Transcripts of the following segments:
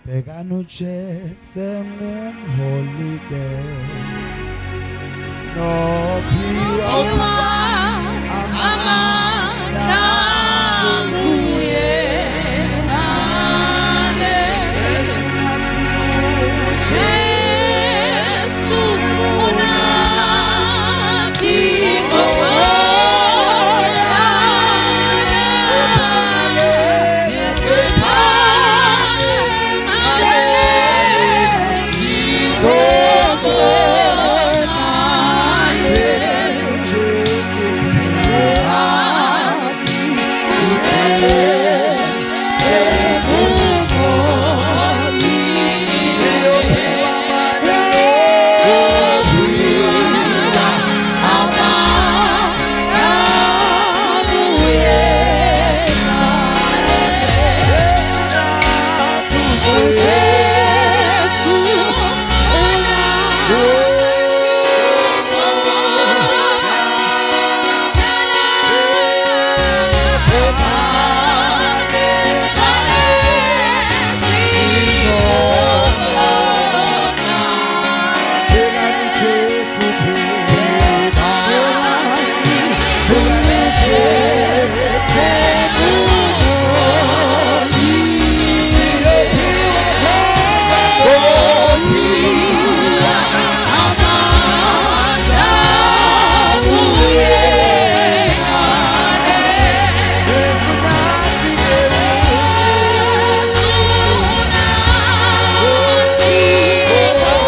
Bhekani uJesu engumholi ke nophiwa Amandla nguye ane. Jesu nathi. Jesu unathi Jesu. Niyophiwa amandla. Bhekani Jesu, bhekani Jesu. Niyophiwa Jesu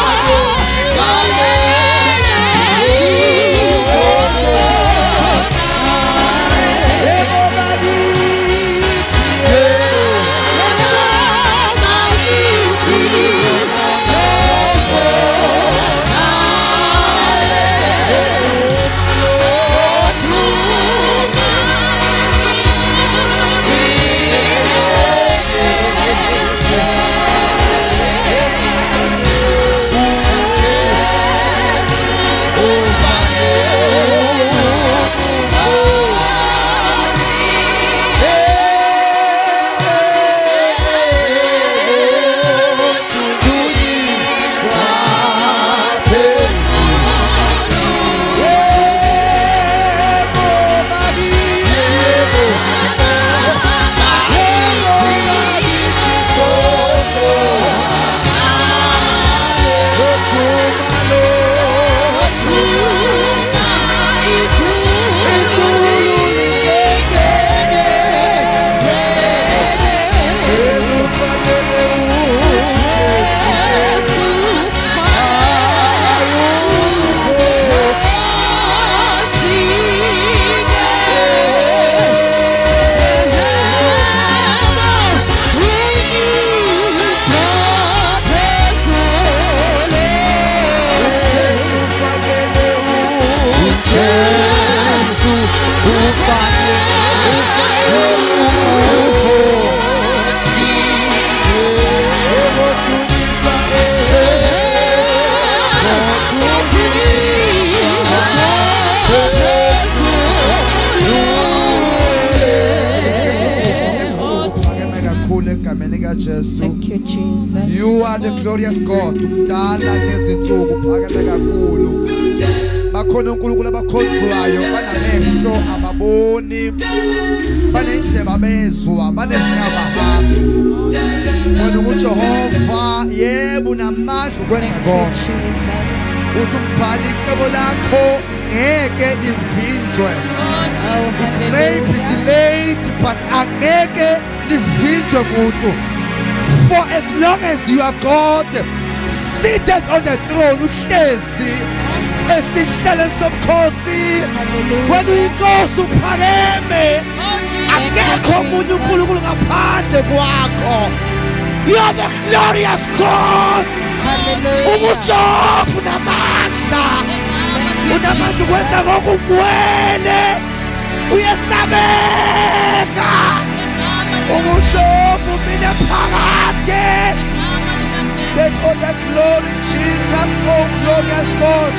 nathi Yebo bakithi. Yebo bakithi. Jesu Phakeme kakhulu egameni likaJesu. Thank you, Jesus. You are the glorious God. Umdala nezinsuku, phakeme kakhulu. Bakhona uNkulunkulu abakhonzwayo, banamehlo ababoni, banendlebe abezwa, banezinyawo abahambi. Wena uJehova, yebo, unamandla ukwenza Thank you, konke. Jesus. Uthi umbhali, icebo lakho ngeke livinjwe. Oh, It may be hallelujah. delayed, but angeke livinjwe muntu. For as long as you are God seated on the throne, uhlezi esihlalweni sobukhosi. Hallelujah. Wena uyinkosi, uphakeme, akekho omunye uNkulunkulu ngaphandle kwakho. You are the glorious God. Hallelujah. UnguJehova, unamandla. Thank you, Unamandla ukwenza Jesus. ngokugcwele, uyesabeka. UnguJehova mina phakade. Take all the glory, Jesus. Oh, glorious God,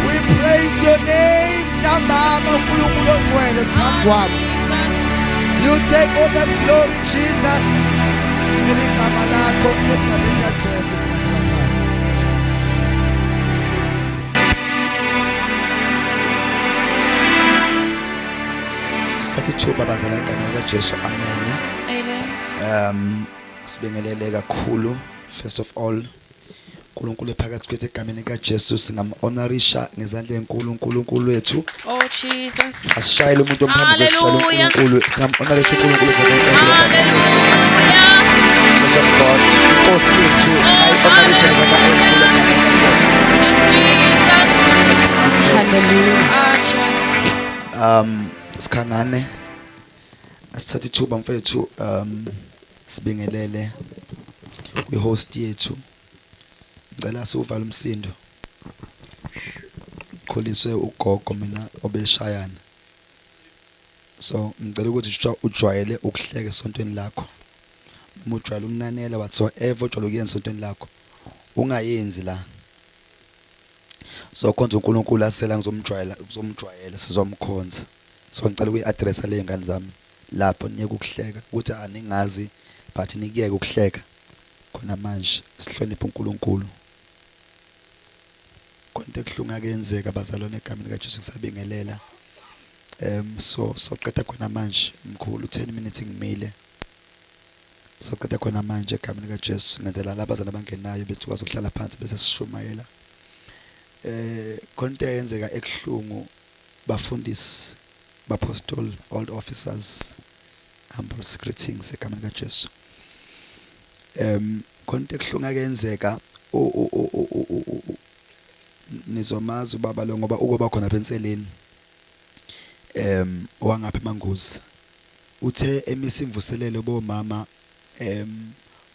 we praise your name. Ntambama uNkulunkulu ogcwele siphambi Ah, kwakho. Jesus. You take all the glory Jesus. Eligama lakho egameni likaJesu singahlala phansi. Sithatha ithuba bazalwane egameni likaJesu amen. Amen. Sibingelele kakhulu first of all uNkulunkulu ephakathi kwethu egameni likaJesu singam-honorisha ngezandla ezinkulu uNkulunkulu wethu. Oh Jesus. Asishayele umuntu omphambi kwethu sishayele Hallelujah. uNkulunkulu singam-honorisha uNkulunkulu ngezandla ezinkulu. Hallelujah. Church of God, inkosi yethu singayi-honorisha ngezandla ezinkulu egameni likaJesu. Yes, Jesus. Sithe, Hallelujah. Ah, Jesus. Sikhangane asithathe ithuba mfethu sibingelele kwi-host yethu. Ngicela siwuvale umsindo. Kholiswe ugogo mina obeshayana. So ngicela ukuthi ujwayele ukuhleka esontweni lakho. Noma ujwayele ukunanela whatsoever ujwayele ukuyenza esontweni lakho. Ungayenzi la. So khonza uNkulunkulu asela ngizomjwayela ngizomjwayela sizomkhonza. So ngicela ukuyi-addressa le ngane zami lapho niyeke ukuhleka ukuthi aningazi but nikuyeke ukuhleka khona manje sihloniphe uNkulunkulu. Khona into ekuhlungu akenzeka bazalwane egameni likaJesu ngisabingelela. So soqeda khona manje mkhulu 10 minutes ngimile. Soqeda khona manje egameni likaJesu ngenzela labazalwane abangenayo bethu kwazi ukuhlala phansi bese sishumayela. Khona into eyenzeka ekuhlungu bafundisi bapostoli old officers humble greetings egameni likaJesu. Khona into ekuhlungu akenzeka nizomazi ubaba lo ngoba ukoba khona phenseleni wangapha eManguzi uthe emisa imvuselelo bomama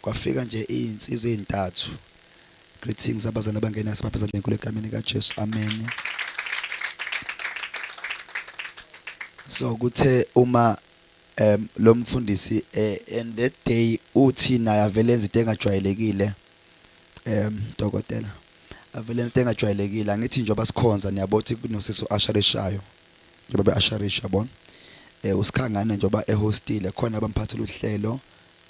kwafika nje izinsizwa ezintathu. Greetings abazali abangena sibaphe izandla enkulu egameni kaJesu amen. So kuthe uma lo mfundisi and that day uthi naye avele enza into engajwayelekile dokotela avele enza into engajwayelekile angithi njengoba sikhonza niyabo ukuthi kunosisi u-asharishayo njengoba be-asharisha yabona usikhangane njengoba ehostile khona abamphathela uhlelo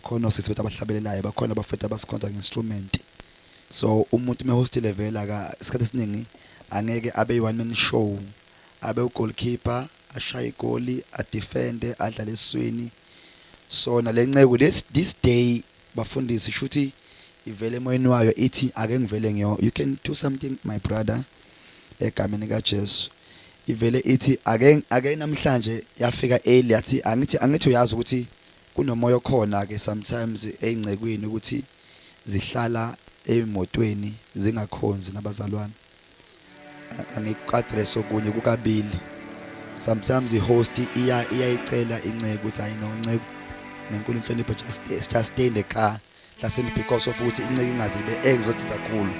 khona osisi bethu abahlabelelayo bakhona abafethu abasikhonza nge-instrument so umuntu mehostile vele aka isikhathi esiningi angeke abe yi-one man show abe ugoalkeeper ashaye igoli adefende adlale esiswini so nale nceku this day bafundisi shuthi ivele emoyeni wayo ithi ake ngivele ngiyo you can do something my brother egameni kaJesu ivele ithi ake namhlanje yafika early yathi angithi uyazi ukuthi kunomoya okhona ke sometimes eyingcekwini ukuthi zihlala emotweni zingakhonzi nabazalwane angikuaddress okunye kukabili sometimes ihost iya iyayicela inceku ukuthi hayi no nceku ngenkulu inhlonipho just stay in the car mhlasimbe because of ukuthi inceku ingaze ibe exhausted kakhulu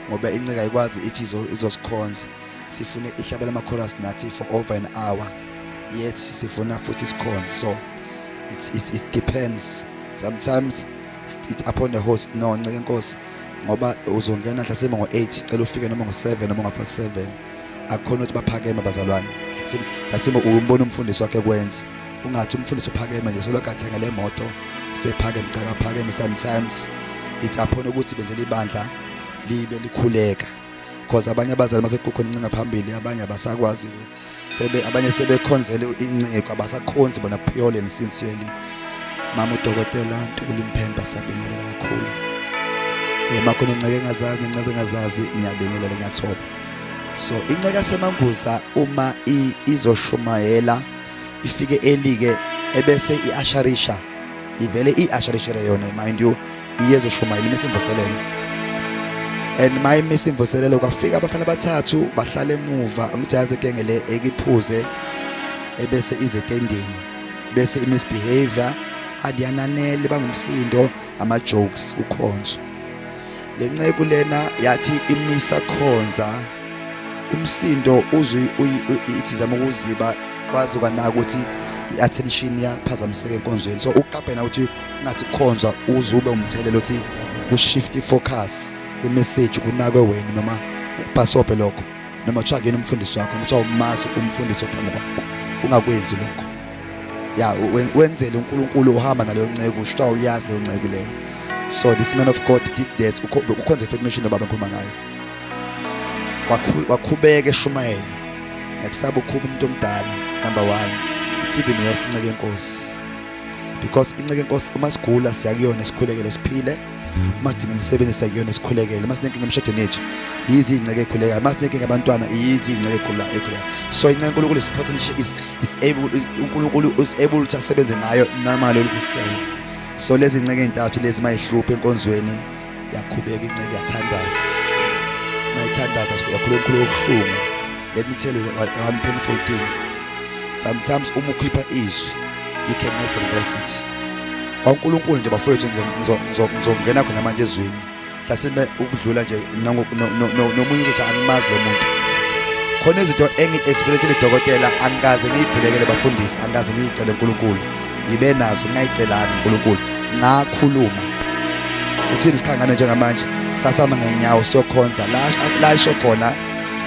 ngoba inceku ayikwazi ithi izosikhonza sifune ihlabela ama chorus nathi for over an hour yet sifuna futhi sikhonze so it depends sometimes it's upon the host no nceke inkosi ngoba uzongena mhlasimbe ngo-8 cela ufike noma ngo-7 noma ngo-past 7 akukhona ukuthi baphakeme bazalwane mhlasimbe umbona umfundisi wakhe kwenza ungathi umfundisi uphakeme nje solokhu athenga le moto sephakeme cha kaphakeme sometimes it's upon ukuthi benzele ibandla libe likhuleka because abanye abazali mase kukhona incinga phambili abanye abasakwazi sebe abanye sebekhonzele inceko abasakhonzi bona purely and sincerely. Mama udokotela Ntuli Mphemba siyabingelela kakhulu. Makhona inceke engazazi nencaze engazazi ngiyabingelela ngiyathoba. So inceke yaseManguza uma izoshumayela ifike elike ebese iasharisha ivele iasharishere yona mind you iyezoshumayela imisimvuselelo and my imisimvuselelo kwafika abafana abathathu bahlala emuva ngijaze genge le ekiphuze ebese ize etendeni bese imisbehavior adiyananele bangumsindo ama jokes ukhonzo lenceku lena yathi imisa khonza umsindo uzwe ithi zama ukuziba kwazi kwanaka ukuthi i-attention yaphazamiseka enkonzweni so uqaphela ukuthi ungathi khonza uze ube umthelelo uthi kushift ifocus kwimessage kunakwe wena noma ukubhasobhe lokho Noma kuthiwa kuyena umfundisi wakho, noma kuthiwa umazi umfundisi ophambi kwakho, ungakwenzi lokho. Ya, wenzele uNkulunkulu uhamba naleyo nceku, usho uyazi leyo nceku leyo. So this man of God did that. Ukhonze faith mission nobaba ngikhuluma ngayo. Wakhubeka eshumayela. Ngiyakusaba ukukhuba umuntu omdala, number 1. It's even worse inceke enkosi. Because inceke enkosi uma sigula siyakuyona sikhulekele siphile. Uma sidinga imisebenzi siyakuyona sikhulekele. Uma sinenkinga emshadweni yethu, yizi inceke ekhulekayo. Uma sinenkinga abantwana, yizi inceke ekhulekayo. So inceke uNkulunkulu is potential is able, uNkulunkulu is able ukuthi asebenze ngayo noma lolu kuhlelo. So lezi inceke ezintathu lezi mayihluphe enkonzweni, yakhubeka inceke yathandaza. Mayithandaza yakhuluma umkhulu okuhlungu. Let me tell you one painful thing. Sometimes uma ukhipha izwi, you cannot reverse it. KwaNkulunkulu nje bafowethu, ngizongena khona manje ezwini. Mhlasimbe ukudlula nje nomunye uzothi angimazi lo muntu. Khona izinto engi-explainele dokotela, angikaze ngiyikhulekele bafundisi, angikaze ngiyicele uNkulunkulu. Ngibe nazo ngingayicelanga uNkulunkulu. Ngakhuluma. Uthini isikhangane njengamanje? Sasama ngenyawo siyokhonza la la isho khona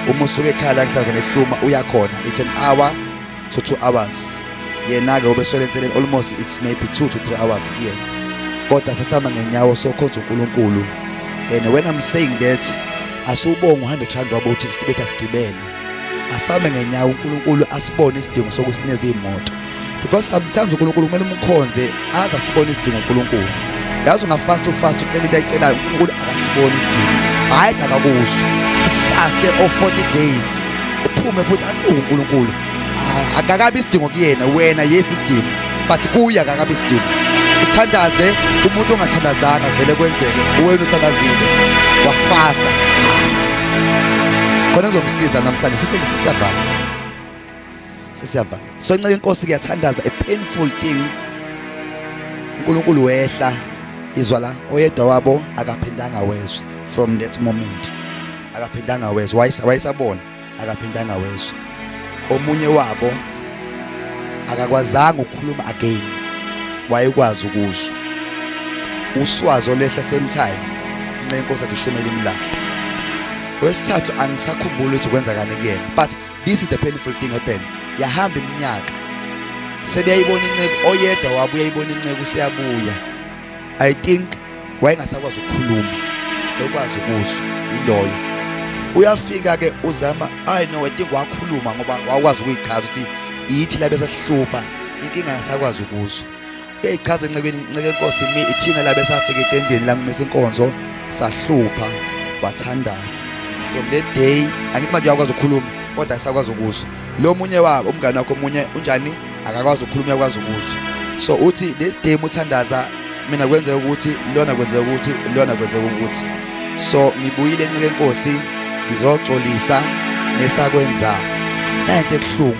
uma usuke ekhaya la ngihlala khona ehluma uyakhona. It's an hour to 2 hours. Yena ke ubeswele enseleni almost it's maybe 2 to 3 hours kuyena. Kodwa sasama ngenyawo sokhonza uNkulunkulu. And when I'm saying that, asiwubonga u100 rand wabo uthi sibetha sigibele. Asame ngenyawo uNkulunkulu asibone isidingo sokusineza imoto. Because sometimes uNkulunkulu kumele umkhonze aze asibone isidingo uNkulunkulu. Yazi ungafast ufast ucela into ayicelayo uNkulunkulu akasiboni isidingo. Hayi akakuzwa. Ufaste o 40 days. Uphume futhi akubuke uNkulunkulu. Akakabi isidingo kuyena, wena yes isidingo. But kuye akakabi isidingo. Uthandaze umuntu ongathandazanga vele kwenzeke. Wena uthandazile. Wafasta. Khona ngizomsiza namhlanje sesiyavala. Sesiyavala. So inceku inkosi kuyathandaza a painful thing. uNkulunkulu wehla izwa la oyedwa wabo akaphindanga wezwa from that moment. Akaphindanga wezwa, wayesabona akaphindanga wezwa. Omunye wabo akakwazanga ukukhuluma again, wayekwazi ukuzwa. Uswazi olehla same time inceku inkosi athi shumela imilando. Wesithathu angisakhumbuli ukuthi kwenzakani kuyena, but this is the painful thing happen. Yahamba iminyaka sebeyayibona inceku, oyedwa wabo uyayibona inceku seyabuya. I think wayengasakwazi ukukhuluma, ekwazi ukuzwa yiloyo. Uyafika ke uzama, I know I think wakhuluma ngoba wakwazi ukuyichaza ukuthi yithi labe sasihlupha inkinga ngasakwazi ukuzwa. Uyayichaza encekwini, inceke enkosi mi ithina labe safika etendeni la ngimisa inkonzo sahlupha, wathandaza. From that day angithi manje uyakwazi ukukhuluma kodwa asakwazi ukuzwa. Lo munye wabo umngane wakho omunye unjani akakwazi ukukhuluma uyakwazi ukuzwa. So uthi le day muthandaza mina kwenzeka ukuthi lona kwenzeka ukuthi lona kwenzeka ukuthi. So ngibuyile enceke enkosi ngizoxolisa ngesakwenza. Nayinto ebuhlungu.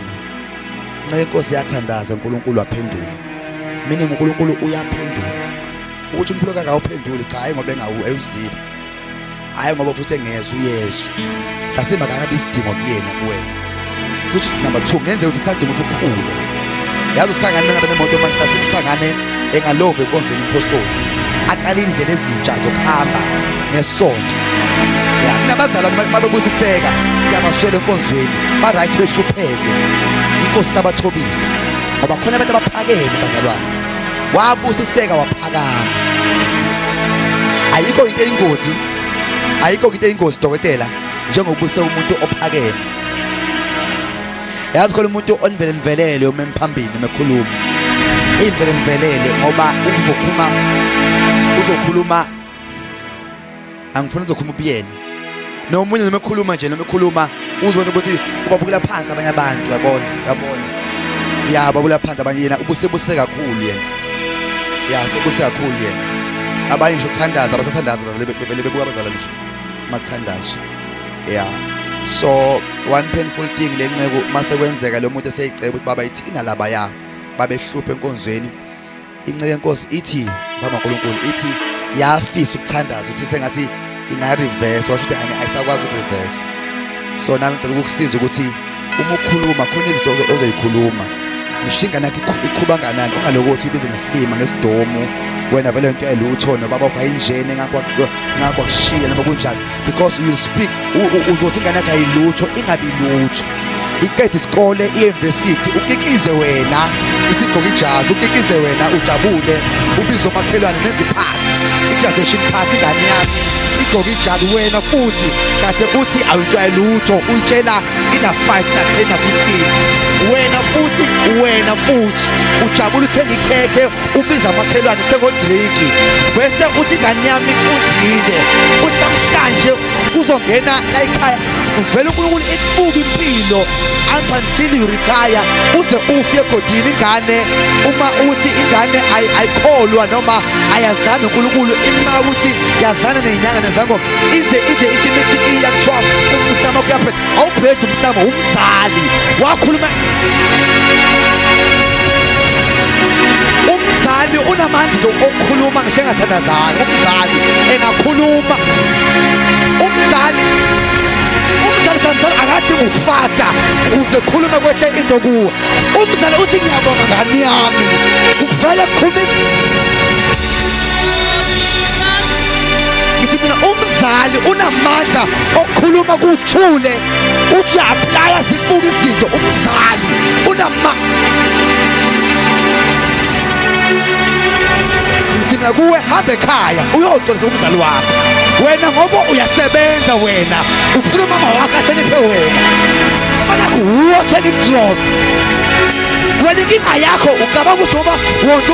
Inceke inkosi yathandaza uNkulunkulu waphendula. Meaning uNkulunkulu uyaphendula. Ukuthi umkhuleko akawuphenduli cha hayi ngoba engawu ewuziba. Hayi ngoba futhi engezwe uyezwa. Mhlasimbe akakabi isidingo kuyena kuwena. Futhi number 2 kungenzeka ukuthi kusadinga ukuthi ukhule. Yazi usikhangane mengabe nemoto manje mhlasimbe usikhangane engalove enkonzweni impostoli. Aqala indlela ezintsha zokuhamba ngesonto. Ya, kunabazalwane mabebusiseka siyabaswela enkonzweni. Ba right behlupheke. Inkosi sabathobisa. Ngoba khona abantu abaphakeme bazalwane. Wabusiseka waphakama. Ayikho into eyingozi. Ayikho into eyingozi dokotela njengokubuseka umuntu ophakeme. Yazi khona umuntu onivele uma emphambili uma ekhuluma. Imvele nivelele ngoba uzokhuluma angifuni uzokhuluma ubuyena. Nomunye noma ekhuluma nje noma ekhuluma uzwe ukuthi ubabukela phansi abanye abantu, uyabona, uyabona. Uyababukela phansi abanye yena ubusebuse kakhulu yena. Ya, sebuse kakhulu yena. Abanye ngisho ukuthandaza abasathandaza bevele bebuka abazalwane nje makuthandazwa. Yeah. So one painful thing lenceku mase kwenzeka lo muntu eseyiceba ukuthi baba ithina laba ya babehlupha enkonzweni. Inceke enkosi ithi baba uNkulunkulu ithi yafisa ukuthandaza uthi sengathi inga reverse, washo ukuthi ayisakwazi uku reverse. So nami ngicela ukukusiza ukuthi uma ukhuluma khona izinto ozoyikhuluma. Ngisho ingane yakho ikhuba kanganani ungalokothi ibize ngesilima ngesidomu wena vele into elutho nobaba wakho ayinjene ngakwakushiya noma kunjani because you speak uzothi ingane yakho ayilutho ingabi lutho iqede isikole iye-university ukikize wena isigqoke ijazi ukikize wena ujabule ubize omakhelwane nenze iphathi i-graduation party ingane yami igqoke ijazi wena futhi kade uthi awuyitshwaye lutho uyitshela ina 5 na 10 na 15 wena futhi wena futhi ujabula uthenga ikhekhe ubiza amakhelwane uthenga odrinki bese uthi ingane yami ifundile uthi namhlanje kuzongena la ekhaya uvele uNkulunkulu ekubuka impilo up until you retire uze ufe egodini ingane uma uthi ingane ayikholwa noma ayazani uNkulunkulu ima ukuthi yazana nezinyanga nezangoma ize ize ithi imithi iya kuthiwa umsamo kuyaphetha awuphethe umsamo umzali wakhuluma umzali unamandla okukhuluma ngisho engathandazanga umzali engakhuluma umzali umzali samzali akadingi ukufasta ukuze khulume kwehle into kuwe umzali uthi ngiyabonga ngani yami uvele kukhuluma ngithi mina umzali unamandla okukhuluma kuthule uthi uya-aplaya zikubuka izinto umzali unama ngithi mina kuwe hamba ekhaya uyoxolisa umzali wakho wena ngoba uyasebenza wena ufuna umama wakho ahloniphe wena ngoba nakho wuwo othenga igrosa wena inkinga yakho ucabanga ukuthi ngoba wonke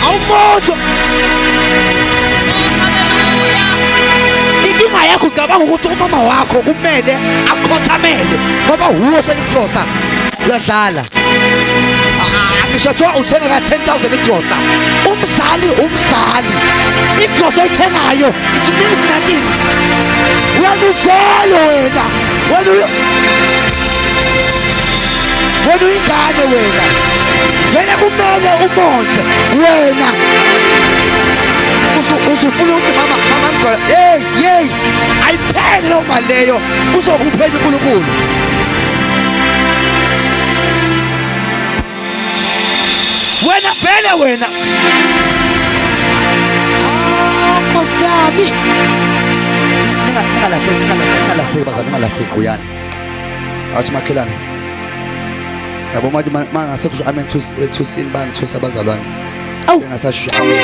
awumuntu inkinga yakho ucabanga ukuthi umama wakho kumele akhothamele ngoba wuwo selikrosa uyadlala ngisho kuthiwa uthenga ka-10 000 igrosa umzali umzali igrosa oyithengayo it means nothing wena uzele wena wena wena uyingane wena vele kumele umondle wena usufuna ukuthi mama mama ngigcola hey hey ayiphele leyo mali leyo uzokuphela uNkulunkulu wena vele wena Nkosi yami ningalahleki ningalahleki ningalahleki bazali ningalahleki buyani athi makhelwane yabo manje mangase kusho amen thusini bangithusa abazalwane Awu. bengasasho amen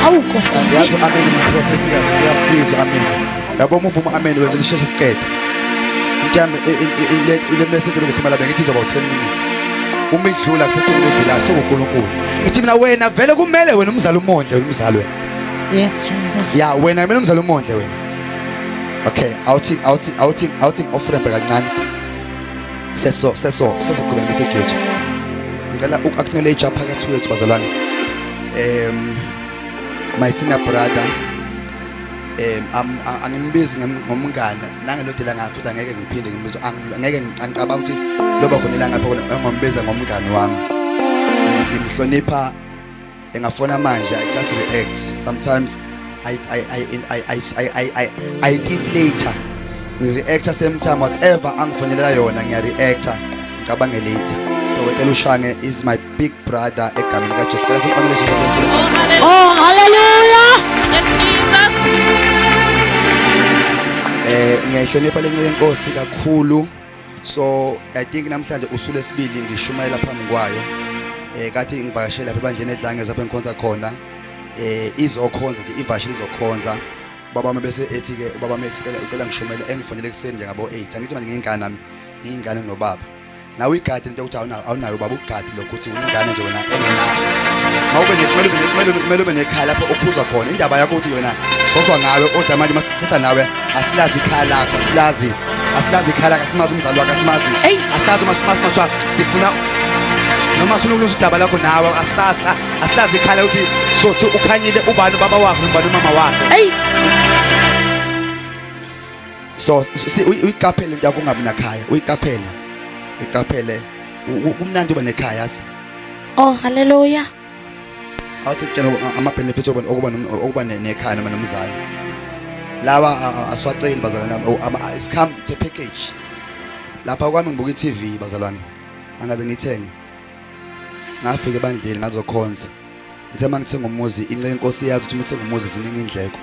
awu Nkosi yami yazi amen umprofethi kazi uyasizwa amen yabo uma uvuma amen wenza sisheshe siqede into yami ile message ebezikhuluma la bengithi izoba 10 minutes uma idlula kusesemini edlulayo sekuNkulunkulu ngithi mina wena vele kumele wena umzali umondle wena umzali wena Yes Jesus ya wena kumele umzali umondle wena okay awuthi awuthi awuthi awuthi ofrembe kancane seso seso sesoqhubeka message yethu ngicela uku-acknowledge phakathi kwethu bazalwane my senior brother angimbizi ngomngane nangelode langa futhi angeke ngiphinde ngimbize angeke ngicabanga ukuthi loba khona ilanga lapho engombiza ngomngane wami ngimhlonipha engafona manje I just react sometimes I I I I I I I I think later ngi-reacta same time whatever angifonela yona ngiya-reacta ngicabange later dokotela ushange is my big brother egameni likajesu cela simfanele Oh hallelujah Yes Jesus eh ngiyayihlonipha lenceku yenkosi kakhulu so i think namhlanje usuku lesibili ngishumayela phambi kwayo eh kathi ngivakashela lapha ebandleni edlange zapho engikhonza khona eh izokhonza nje ivashile izokhonza ubaba wami bese ethi ke ubaba wami ethi cela ucela ngishumayele engifonele ekuseni nje ngabo 8 angithi manje ngiyingane nami ngiyingane nobaba nawe uyigadi into yokuthi awunayo awunayo ubaba ugadi lokho ukuthi uyingane nje wena engenayo mawube kumele kumele kumele ube nekhaya lapho okhuzwa khona indaba yakho ukuthi wena sozwa ngawe kodwa manje masisithatha nawe asilazi ikhaya lakho asilazi asilazi ikhaya lakho asimazi umzali wakho asimazi asazi uma simazi sifuna noma sifuna ukulungisa udaba lakho nawe asasa asilazi ikhaya ukuthi sothi ukhanyile ubani ubaba wakho nobani umama wakho so uyiqaphele into yakho ungabi nakhaya uyiqaphele uyiqaphele kumnandi uba nekhaya yazi Oh hallelujah awuthi kutshela ama benefits okuba okuba nekhaya noma nomzali lawa aswaceli bazalwane it's come it's a package lapha kwami ngibuka i-TV bazalwane angaze ngithenge. Ngafika ebandleni ngazokhonza. Ngithe mangithenga umuzi inceku inkosi yazi ukuthi uma uthenga umuzi ziningi indleko.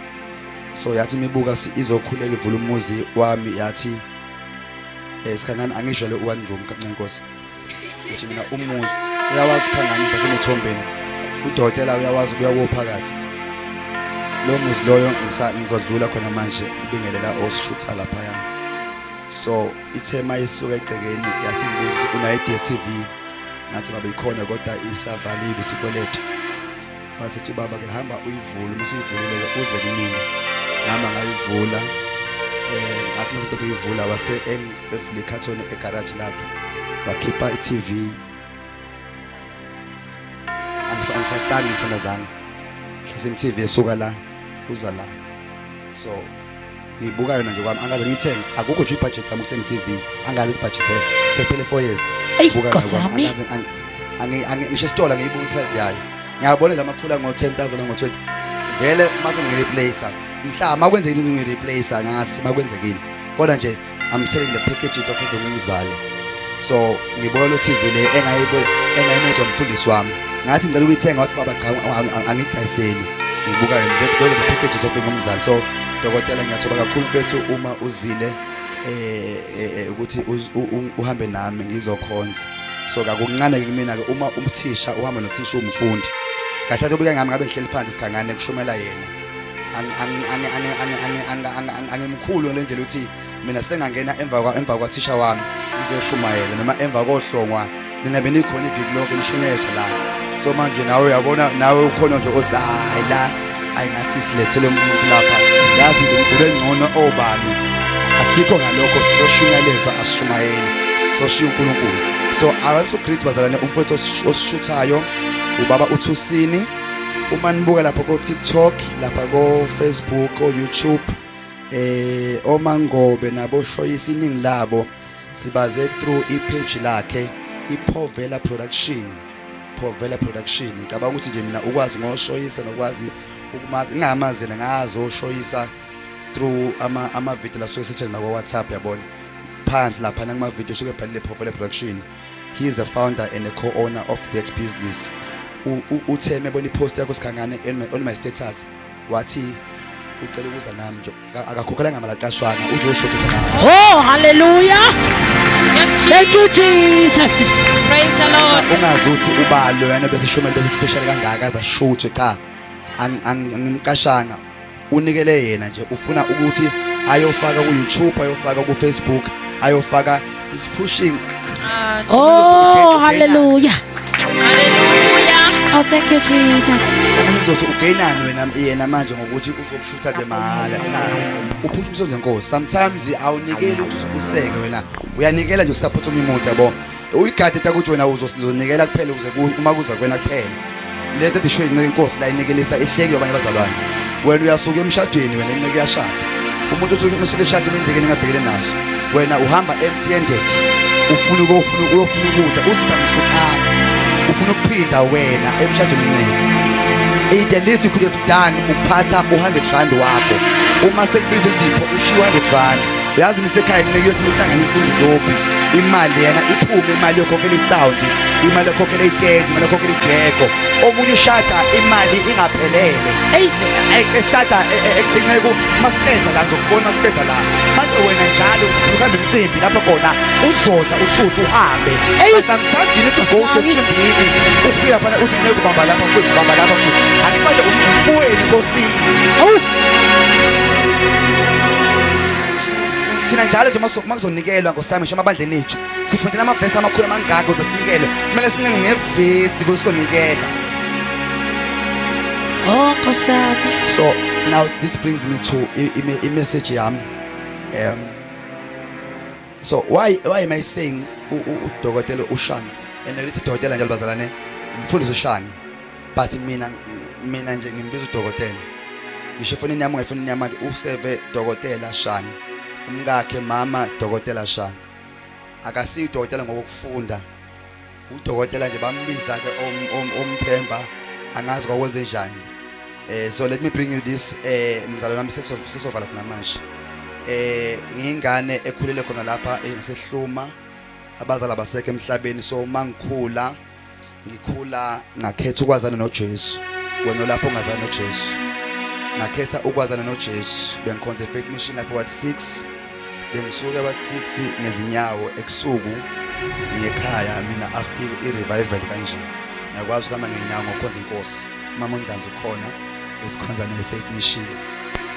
So yathi imibuka izokhuleka ivula umuzi wami yathi sikhangana angisho le one room kancane inkosi. Ngithi mina umuzi uyawazi ukhangana ngisasemithombeni. Udokotela uyawazi kuya kuwo phakathi. Lo muzi loyo ngizodlula khona manje ubingelela osishutha laphaya. So ithe mayisuka egcekeni yasingibuza unayo i-DStv, ngathi baba ikhona kodwa isavaliwe isikweletu. Wasithi baba ke hamba uyivule, uma usuyivulile ke uze kumina. Ngihamba ngayivula, ngathi mase ngiqeda uyivula wase evula ikhathoni egarage lakhe wakhipha i-TV. Angifastanga, ngithandazanga, hlase i-TV esuka la uza la. So ngibuka yona nje kwami, angaze ngiyithenge, akukho nje ibudget yami ukuthenga i-TV, angazi ukubudgetela sekuphele 4 years. Eyi, Buka yona Nkosi kwami, yami. angaze ngisho esitolo ngiyibuka iprice yayo, ngiyabona la makhulu ngo-10,000 ngo-20 vele mase ngireplace mhla makwenzekile ngireplace ngasi makwenzekile, kodwa nje I'm telling the packages of having umzali. So ngibona lo TV le engayibona engayimenza umfundisi wami, ngathi ngicela ukuyithenga, wathi baba cha, angikudayiseli. Ngibuka yona, those are the packages of being umzali. So dokotela, ngiyathoba kakhulu mfethu uma uzile ukuthi uhambe nami ngizokhonza. So kakuncane ke kumina ke uma umthisha uhamba nothisha umfundi kahle kahle ubike ngami ngabe ngihleli phansi sikhangane kushumela yena. Angimkhulu ngale ndlela ukuthi mina sengangena emva kwathisha wami ngizoshumayela noma emva kohlongwa, nina benikhona iviki lonke nishunyayezwa la. So manje nawe uyabona, nawe ukhona nje othi hayi la ayingathi silethele umuntu lapha, yazi bebengcono obani. Asikho ngalokho, sisoshunyayelezwa, asishumayeli, soshiya uNkulunkulu. So I want to greet bazalwane umfowethu osishuthayo, ubaba uThusini. Uma nibuka lapha ko TikTok, lapha ko Facebook, ko YouTube, omangobe nabo shoyisa iningi labo sibaze through ipage lakhe iPovela Production. Povela Production, ngicabanga ukuthi nje mina ukwazi ngoshoyisa nokwazi ukumazi ngingamazi ngazo oshoyisa through ama video la suke sethele nako WhatsApp, yabona phansi lapha kuma video suke ebhalile Povela Production. He is a founder and a co-owner of that business. Uthe mebona ipost yakho sikhangane on my status, wathi ucela ukuza nami nje, akakhokhelanga mali, aqashwanga, uzoshotha nje nawe. Oh, hallelujah. Yes, Thank you, Jesus. Jesus. Praise the Lord. Ungazi ukuthi ubalo yana bese shumela bese special kangaka azashuthwe, cha, angimqashanga, unikele yena nje, ufuna ukuthi ayofaka ku YouTube, ayofaka ku Facebook, ayofaka, is pushing. Ah, Oh, hallelujah. Hallelujah. Oh, thank you, Jesus. Omunye uzothi ugainani wena yena manje ngokuthi uzokushutha nje mahhala. Cha, uphusha umsebenzi wenkosi. Sometimes awunikeli ukuthi uzovuseke wena, uyanikela nje ukusupport omunye umuntu, yabo, uyigade ukuthi wena uzonikela kuphela ukuze uma kuza kuwena kuphela. Lento edisho inceku inkosi la inikelisa ihleki yabanye abazalwane. Wena uyasuka emshadweni, wena inceku iyashada, umuntu usuke eshadweni endlekeni engabhekene naso, wena uhamba empty handed, ufuna ukufuna uyofuna ukudla, uthi angisuthanga, ufuna ukuphinda wena emshadweni inceku. The least you could have done uphatha u100 rand wakho, uma sekubiza izipho ushiya 100 rand. Uyazi misekhaya inceku yothi mihlanganise indophi imali yena iphume, imali yokhokhela isound, imali yokhokhela itende, imali yokhokhela igego. Omunye ushada imali ingaphelele. Eyi. Eshada ethi inceku masiqeda la ngizokubona, masiqeda la manje. Wena njalo ufuna ukuhamba imicimbi lapho khona uzodla usuthu uhambe. Eyi. But sometimes you need to go to Sorry. emcimbini, ufike laphana uthi inceku bamba lapha futhi, bamba lapha futhi. Angithi manje umfowenu enkosini. Oh, Thina njalo nje uma kuzonikelwa nkosami, ngisho emabandleni ethu sifundela amavesi amakhulu amangaka ukuze sinikele, kumele sincenge ngevesi kusonikela. Oh, Nkosi yami. So now this brings me to i-message yami. So why am I saying udokotela uShani, and lithi dokotela njalo bazalwane, umfundisi uShani, but mina nje ngimbiza udokotela. Ngisho efonini yami, ngefonini yami manje useve dokotela Shani, umkakhe mama dokotela Shani. Akasiyo udokotela ngokufunda, udokotela nje bambiza ke omphemba, angazi kwakwenze njani. So let me bring you this, mzalwane wami, sesovala khona manje. Ngiyingane ekhulele khona lapha ngasehluma, abazali abasekho emhlabeni. So mangikhula Ngikhula ngakhetha ukwazana noJesu. Wena lapho ungazana noJesu. Ngakhetha ukwazana noJesu. Bengikhonze eFaith Mission lapho Ward 6. Bengisuka Ward 6 ngezinyawo ebusuku ngiyekhaya mina after i-revival kanje. Ngiyakwazi ukuhamba ngenyawo ngokhonza inkosi. Mama uNzanzi ukhona esikhonza naye Faith Mission.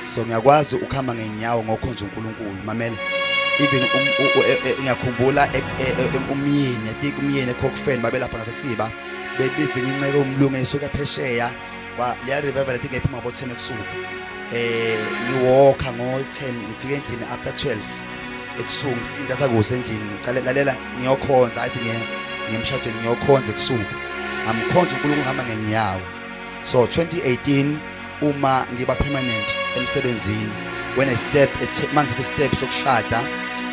So ngiyakwazi ukuhamba ngenyawo ngokhonza uNkulunkulu. Mamela even ngiyakhumbula umyeni, I think umyeni eCockfen babelapha ngasesiba bebize nginceke umlungu esuka phesheya kwa leya revival I think ephuma ngo 10 ebusuku. Ngiwalka ngo 10 ngifike endlini after 12 ebusuku, ngifike intatha kusa endlini ngicela lalela ngiyokhonza, athi ngiyemshadweni ngiyokhonza ebusuku. Ngamkhonza uNkulunkulu ngihamba ngenyawo. So 2018 uma ngiba permanent emsebenzini, when I step mangithatha step sokushada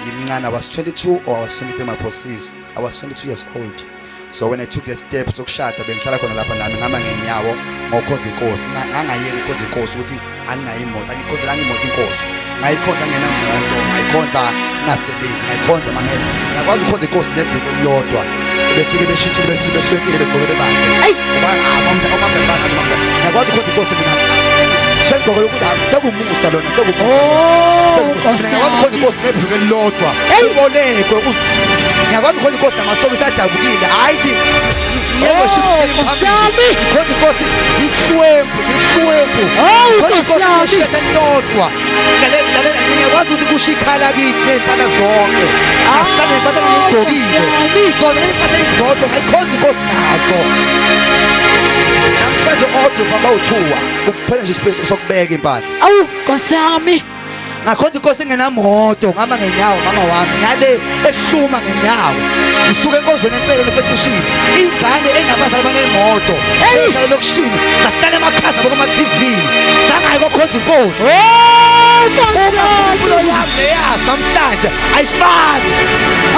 ngimncane, I was 22 or I was 23, my process I was 22 years old. So when I took the step sokushada bengihlala khona lapha nami ngihamba ngenyawo ngokhonza inkosi. Ngangayeki ukukhonza inkosi ukuthi anginayo imoto, angikhonzelanga imoto inkosi, ngayikhonza ngenamoto, ngayikhonza ngasebenzi, ngayikhonza mamela. Ngiyakwazi ukukhonza inkosi nebhuku elilodwa befike beshintshile beswekile begqoke bebahle. Ngoba ngiyakwazi ukukhonza inkosi mina sengigqoke ukuthi sekumusa lona, sekumusa. Oh, Nkosi Ngiyakwazi ukukhonza yami. inkosi nebhuku elilodwa ubolekwe. Ngiyakwazi ukukhonza inkosi namasokisi adabukile, hayi thi yebo. Oh, Nkosi yami. Ngikhonza inkosi ngihlwempu, ngihlwempu. Oh, Ngikhonza Nkosi inkosi yami. ngeshetha elilodwa. Lalela, lalela, ngiyakwazi ukuthi kusho ikhala kithi ney'mpahla zonke asale ney'mpahla engangigqokile. Nkosi yami. Zona iy'mpahla ezizodwa ngayikhonza inkosi nazo. Namhlanje odwa bawuthuwa kuphela nje ispace sokubeka impahla. Awu, Nkosi yami. Ngakhonza inkosi engenamoto, ngihamba ngenyawo mama wami, ngale ehluma ngenyawo, ngisuka enkonzweni entsele lepetishini, ingane enabazali banemoto ehlala elokishini, sahlala emakhaza bokuma-TV, sangayi kokhonza inkosi. Oh, Nkosi Uma impilo yami. yami neyazi namhlanje ayifani.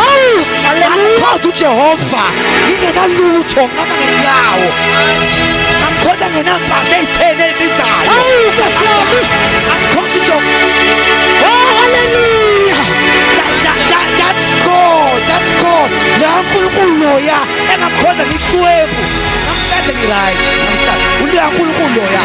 Awu, hallelujah. Ngamkhonza uJehova ngingenalutho, ngihamba ngenyawo, ngamkhonza ngenampahla ey'theni ey'bizayo. Awu, Nkosi yami. Ngamkhonza uJehova. Oh, hallelujah. That's God, that's God. La nkulunkulu loya engakhonza ngihlwempu. Namhlanje ngiright. Namhlanje uleya nkulunkulu loya.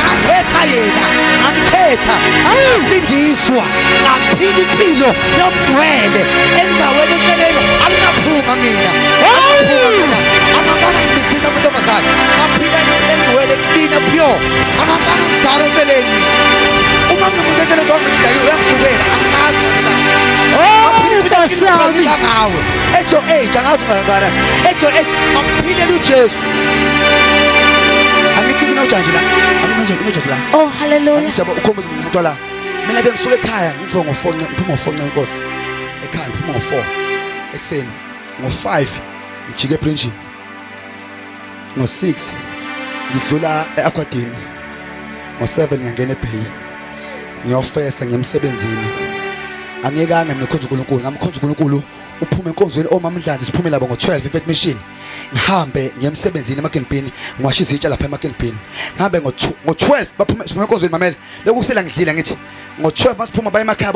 Ngakhetha yena, ngamkhetha. Ngasindiswa, ngaphila impilo yomngcwele endaweni enhlelelo anginaphunga mina. Anginaphunga mina. Angabanga ngimithisa amantombazane. Ngaphila engcwele clean pure. Angabanga ngidala enhleleni mina. Uma kunomuntu enhleleni wangidala uyangisukela. Angazi mina. Oh, Nkosi yami. Ngawe at your age angazi ungangana at your age ngaphilela uJesu. Angithi kunojantshi la, akunazo kunojantshi la. Oh, hallelujah. Angithi yabo ukhomba umuntu la, mina bengisuka ekhaya ngivuka ngo4, ngiphuma ngo4 inkosi ekhaya, ngiphuma ngo4 ekuseni, ngo5 ngijike ebridgini, ngo6 ngidlula e-Aquadini, ngo7 ngiyangena eBay ngiyofesa ngiyemsebenzini. Angiyekanga mina ukhonza uNkulunkulu, ngamkhonza uNkulunkulu uphume enkonzweni omama Ndlanzi, siphume labo ngo12 eFaith Mission, ngihambe ngiyemsebenzini emakenibhini, ngiwasha izitsha lapha emakenibhini, ngihambe ngo12 baphume, siphume enkonzweni, mamela lokhu kusela ngidlile, ngithi ngo12 masiphuma baye emakhaya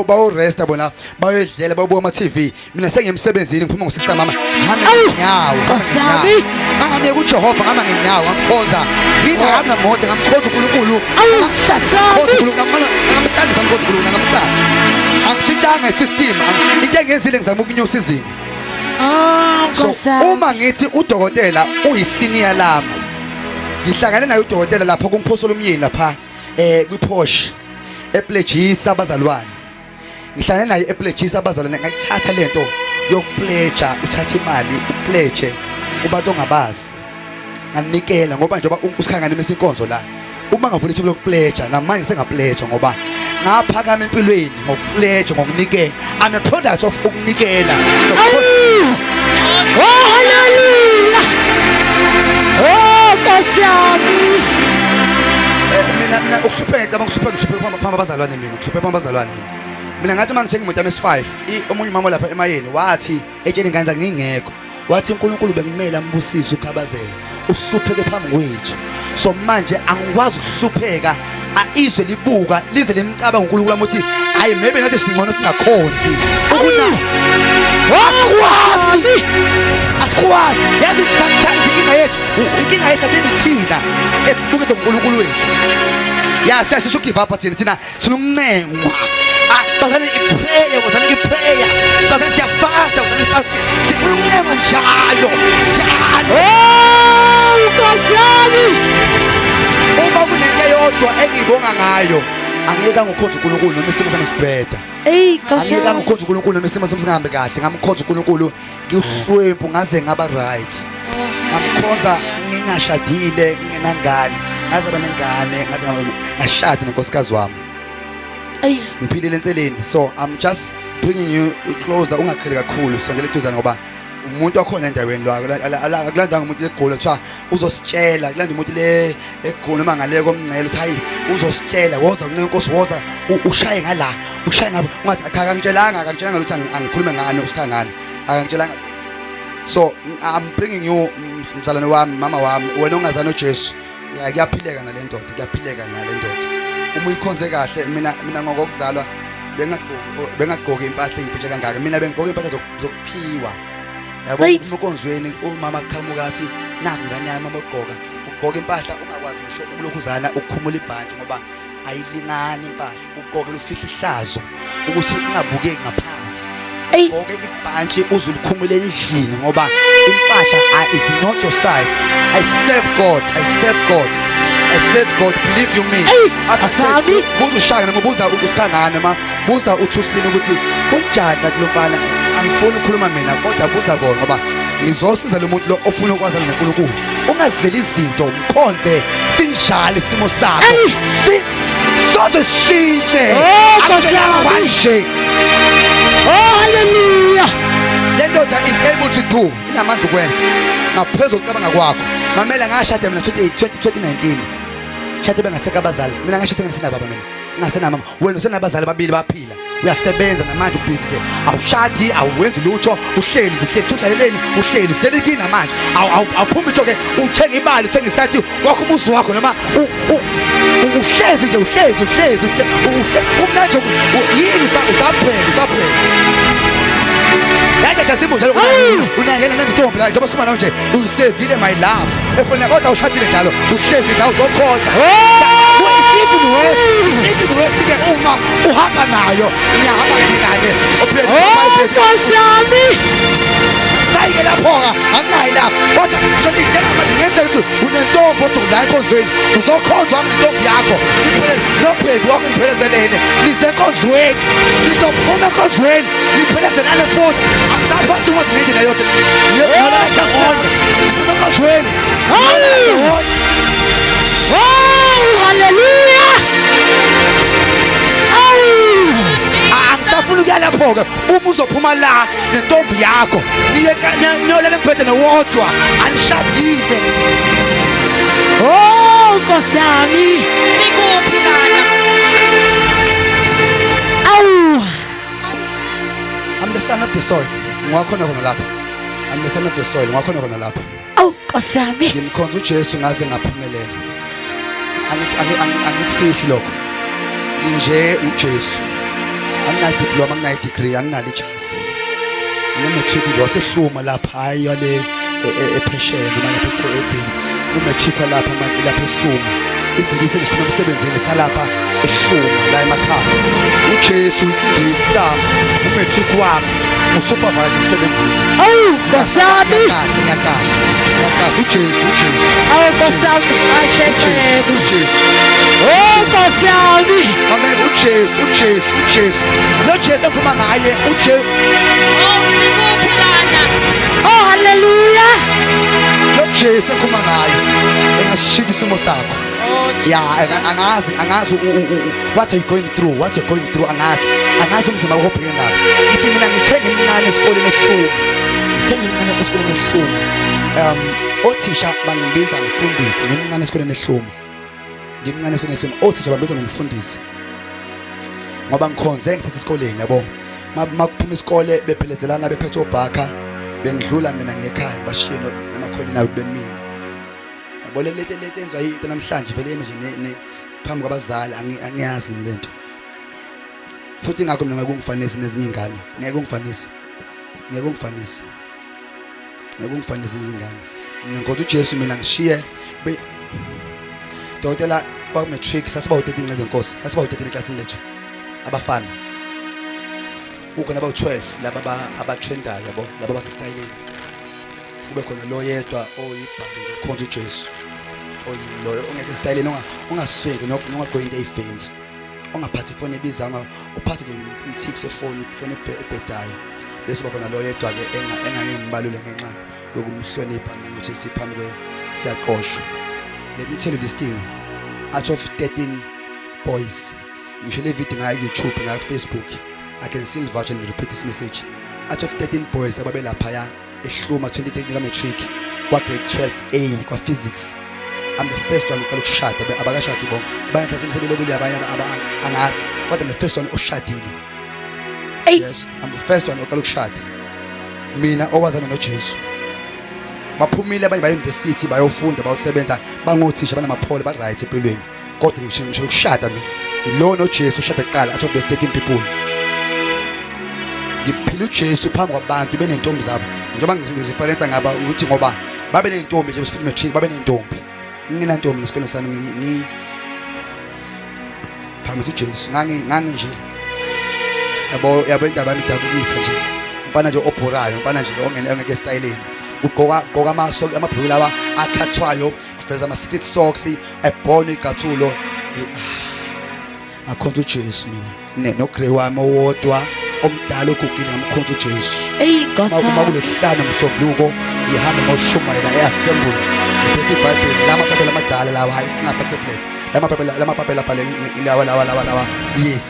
bayo resta bona, bayoyidlela, bayobuka ama TV, mina sengiyemsebenzini, ngiphuma ngo-sister mama, ngihambe ngenyawo. Nkosi yami. Ngangamyeka uJehova, ngihamba ngenyawo, ngamkhonza ngithi akamnamoto, ngamkhonza uNkulunkulu. Awu, Ngamsandisa Nkosi yami. uNkulunkulu, ngamsandisa ngikhonza uNkulunkulu, ngamsandisa, angishintshanga isystem. Into engenzile ngizama ukunyusa izinga. Oh, So Nkosi yami. uma ngithi udokotela uyisenior lami, ngihlangane naye udokotela lapha kumphosolo umyeni lapha kwiPorsche epledgisa abazalwane, ngihlangane naye epledgisa abazalwane, ngayithatha lento yokupledge, uthatha imali upledge kubantu ongabazi, nganikela ngoba njengoba usikhangane imisa inkonzo la, uma ngavula ithuba lokupledge namanje sengapledge ngoba ngaphakama empilweni ngokupledge, ngokunikela. I'm a product of ukunikela. Awu. Oh, hallelujah. Oh, Nkosi yami. Mina ukuhlupheka ngicabanga ukuhlupheka, ngihlupheka phambi phambi abazalwane mina, ngihlupheka phambi abazalwane mina. Mina ngathi uma ngithenga imoto yami S5, omunye umama lapha emayeni wathi etsheni ingane zakhe ngingekho, wathi uNkulunkulu bekumele ambusise ukhabazela, uhlupheke phambi kwethu. So manje angikwazi ukuhlupheka izwe libuka lize limcabanga uNkulunkulu wami ukuthi hayi, maybe nathi singcono singakhonzi ukuna. Asikwazi, asikwazi, yazi sometimes. Church, inkinga yethu asemithina esibukisa uNkulunkulu wethu. Ya, siyashesha ugive up thina, thina sinokuncengwa. Ah, bazalwane, iprayer, bazalwane, iprayer, bazalwane, siyafasta, bazalwane, fasting, sifuna ukuncengwa njalo njalo. Oh, Nkosi yami. Uma kunento eyodwa engibonga ngayo, angeke angikhonze uNkulunkulu noma isimo sami sibheda. Ey, Nkosi Angeke yami. angikhonze uNkulunkulu noma isimo sami singahambi kahle. Ngamkhonza uNkulunkulu ngihlwempu ngaze ngaba right. Ngamkhonza ngingashadile, ngingenangane, ngaze ngaba nengane, ngaze ngashada nonkosikazi wami. Ey. Ngiphilile enseleni. So I'm just bringing you closer, ungaqheli kakhulu, sondela eduzane ngoba umuntu wakhona endaweni lo akulandanga umuntu legoli kuthiwa uzositshela, kulanda umuntu le egoli noma ngale komngcele uthi hayi uzositshela, woza uncenga inkosi, woza ushaye ngala, ushaye ngapha, ungathi cha akangitshelanga, akangitshelanga ukuthi angikhulume ngani, usikha ngani, akangitshelanga. So I'm bringing you mzalwane wami, mama wami, wena ongazani uJesu. Ya, kuyaphileka nale ndoda, kuyaphileka nale ndoda uma uyikhonze kahle. Mina ngokokuzalwa bengagqoki impahla engiphintshe kangaka. Mina bengigqoka impahla zokuphiwa, yabo. Eyi. Uma enkonzweni umama aqhamuka athi nakhu ngane yami, uma ugqoka ugqoka impahla ungakwazi ngisho ukulokhu uzana ukukhumula ibhantshi ngoba ayilingani impahla, ugqokela ufihla ihlazo ukuthi ungabukeki ngaphansi. Eyi. Ugqoke ibhantshi uze ulikhumule endlini ngoba impahla is not your size. I serve God, I serve God, I serve God, believe you me. Eyi, After church, asabi. buza ushaka noma buza usikhangane noma buza uthusini ukuthi kunjani kanti lo mfana. Angifuni ukukhuluma mina kodwa buza kona ngoba ngizosiza lo muntu lo ofuna ukwazana noNkulunkulu. Ungazeli izinto, mkhonze sinjalo isimo sakho. Eyi. Si soze sishintshe. Oh, Nkosi Akuselanga yami. kanje. Oh, hallelujah. Le ndoda is able to do, inamandla ukwenza ngaphezu kokucabanga kwakho. Mamela, ngashada mina 2019, shade bengaseka abazali. Mina ngashada ngingasenababa, mina ngingasenamama. Wena usenabazali ababili baphila, uyasebenza namanje, ubhizi nje, awushadi, awenzi lutho, uhleli nje, uhleli uhlaleleni, uhleli uhleli kini namanje. Awuphumi nje ke uthenga imali, uthenga isathi wakho, umuzi wakho, noma uhlezi nje, uhlezi uhlezi umnanje yini, usapheka usapheka yaja jasimbo njalo. Unangena nentombi la njengoba sikhuluma nawe nje, uyisevile my love efonini, kodwa ushadile njalo, uhlezi la uzokhonza. It's even worse, it's even worse ke uma uhamba nayo, niyahamba kanye kanye ophile. Oh, Nkosi yami. Sayike lapho-ke, anginayi lapho, kodwa nje njengamanje ngenzela ukuthi unentombi odwa la enkonzweni, uzokhonzwa nentombi yakho, niphele nobhebi wakho, niphelezelene, nize enkonzweni, nizophuma enkonzweni niphelezelane futhi. Akusaphathi ukuthi nendlela yodwa niyolala ndawonye, niphuma enkonzweni. Hawu! Oh, hallelujah. Awu! Angisafuni ukuya lapho-ke. Uma uzophuma la nentombi yakho, niye niyolala embhedeni wodwa, anishadile. Oh, Nkosi yami. Sikuphi lana? Awu! I'm the son of the soil. Ngwakhona khona lapho. I'm the son of the soil. Ngwakhona khona lapho. Awu, Nkosi yami. Ngimkhonza uJesu ngaze ngaphumelela. Angikufihli lokho. Nginje uJesu. Anginayo diploma, anginayo degree, anginalo ijazi. Ngine-matric nje wasehluma lapha, hayi yale ephesheya noma lapha e-TAB. Ngine-matric walapha lapha ehluma. Isingisi engisikhuluma emsebenzini salapha ehluma la emakhaya. uJesu isingisi sami, umatric wami, usupervisor emsebenzini. Awu, Nkosi yami. Ngiyaqasha, ngiyaqasha. Ngiyaqasha uJesu, uJesu. Awu, Nkosi yami, siqashe uJesu, Nceku. uJesu. Oh, Nkosi yami. Amen. uJesu, uJesu, uJesu. Lo Jesu engikhuluma ngaye, uJesu. Oh, sikuphi lana? Oh, hallelujah. Lo Jesu engikhuluma ngaye engashintsha isimo sakho. Oh, Ya, angazi, angazi what are you going through, what you're going through, angazi. Angazi umzimba wakho obhekene nawo. Ngithi mina ngithe ngimncane esikoleni ehluma. Ngithe ngimncane esikoleni ehluma. Othisha bangibiza ngimfundisi, ngimncane esikoleni ehluma. Ngimncane esikoleni ehluma. Othisha bangibiza ngomfundisi. Ngoba ngikhonze ngisesesikoleni, yabo. Makuphuma isikole bephelezelana bephethe obhaka, bengidlula mina ngekhaya, bashiye namakhona nabo bemile. Yabo, le lento lento enziwa into namhlanje vele ime nje phambi kwabazali, angiyazi lento. Futhi ingakho mina ngeke ungifanise nezinye izingane. Ngeke ungifanise. Ngeke ungifanise. Ngeke ungifanise nezinye izingane. Ngikhonza uJesu mina ngishiye dokotela kwa matric sasiba u13 ngezenkosi sasiba u13 eklasini lethu abafana kukhona abawu-12 laba abatrendayo yabo laba basesitayileni kube khona lo yedwa oyibhali nje ukhonza uJesu oyiloyo ongekho esitayileni ongasweki nongagqoki into eyifensi ongaphathi ifoni ebiza uphathe nje umthix wefoni ifoni ebhedayo bese bakhona lo yedwa-ke engake ngibalule ngenxa yokumhlonipha nanokuthi siphambi kwe siyaqoshwa. Let me tell you this thing, out of 13 boys, ngisho le video ngayo YouTube ngayo Facebook, I can still vouch and repeat this message. Out of 13 boys ababelaphaya ehluma 2013 ka matric kwa grade 12A kwa physics, I'm the first one uqala ukushada. Abakashadi bonke abanye, mhlawumbe sebelobile abanye, angazi, kodwa I'm the first one oshadile. Yes, I'm the first one oqala ukushada mina owazana noJesu. Baphumile abanye baye university bayofunda bayosebenza bangothisha banamapholo ba right empilweni, kodwa ngisho ukushada mina ilo noJesu ushada kuqala out of the 13 people. Ngiphila uJesu phambi kwabantu benentombi zabo, njengoba ngireferensa ngaba ukuthi ngoba babe nentombi nje besifuna matric babe nentombi, ngingenantombi nesikole sami ngi phambi uJesu ngangi nje yabo indaba yami idabukisa nje. Mfana nje obhorayo, mfana nje ongene ongeke estyleni, ugqoka gqoka amasoki amabhuluku lawa akhathwayo kuveza ama secret socks ebhona igcathulo. Ngakhonza uJesu mina no grey wami owodwa omdala ogugile, ngamkhonza uJesu. Ey Nkosi uma kulesihlanu msombuluko ngihambe ngoshumayela e-assembly ngiphethe iBhayibheli lamabhayibheli amadala lawa, hayi singapha tablet, lamabhayibheli lamabhayibheli abhale lawa lawa lawa lawa. Yes,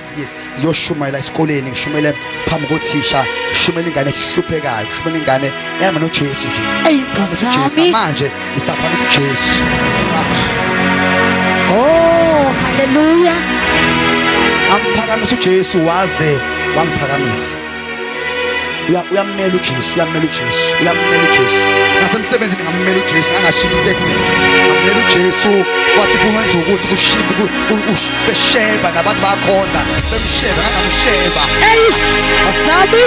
ngiyoshumayela esikoleni, ngishumayele phambi kothisha, ngishumayela ingane ehluphekayo, ngishumayela ingane ehamba noJesu nje. Ey Nkosi uJesu yami. Manje ngisaphamisa uJesu. Oh hallelujah. Amphakamisa uJesu waze wangiphakamisa. Uyammela uJesu, uyammela uJesu, uyammela uJesu. Nasemsebenzini ngammela uJesu, angashintsha istatement, ngammela uJesu. Kwathi kuwenza ukuthi kushibe besheba nabantu bakhona bemsheba, ngangamsheba. Ey Nkosi yami.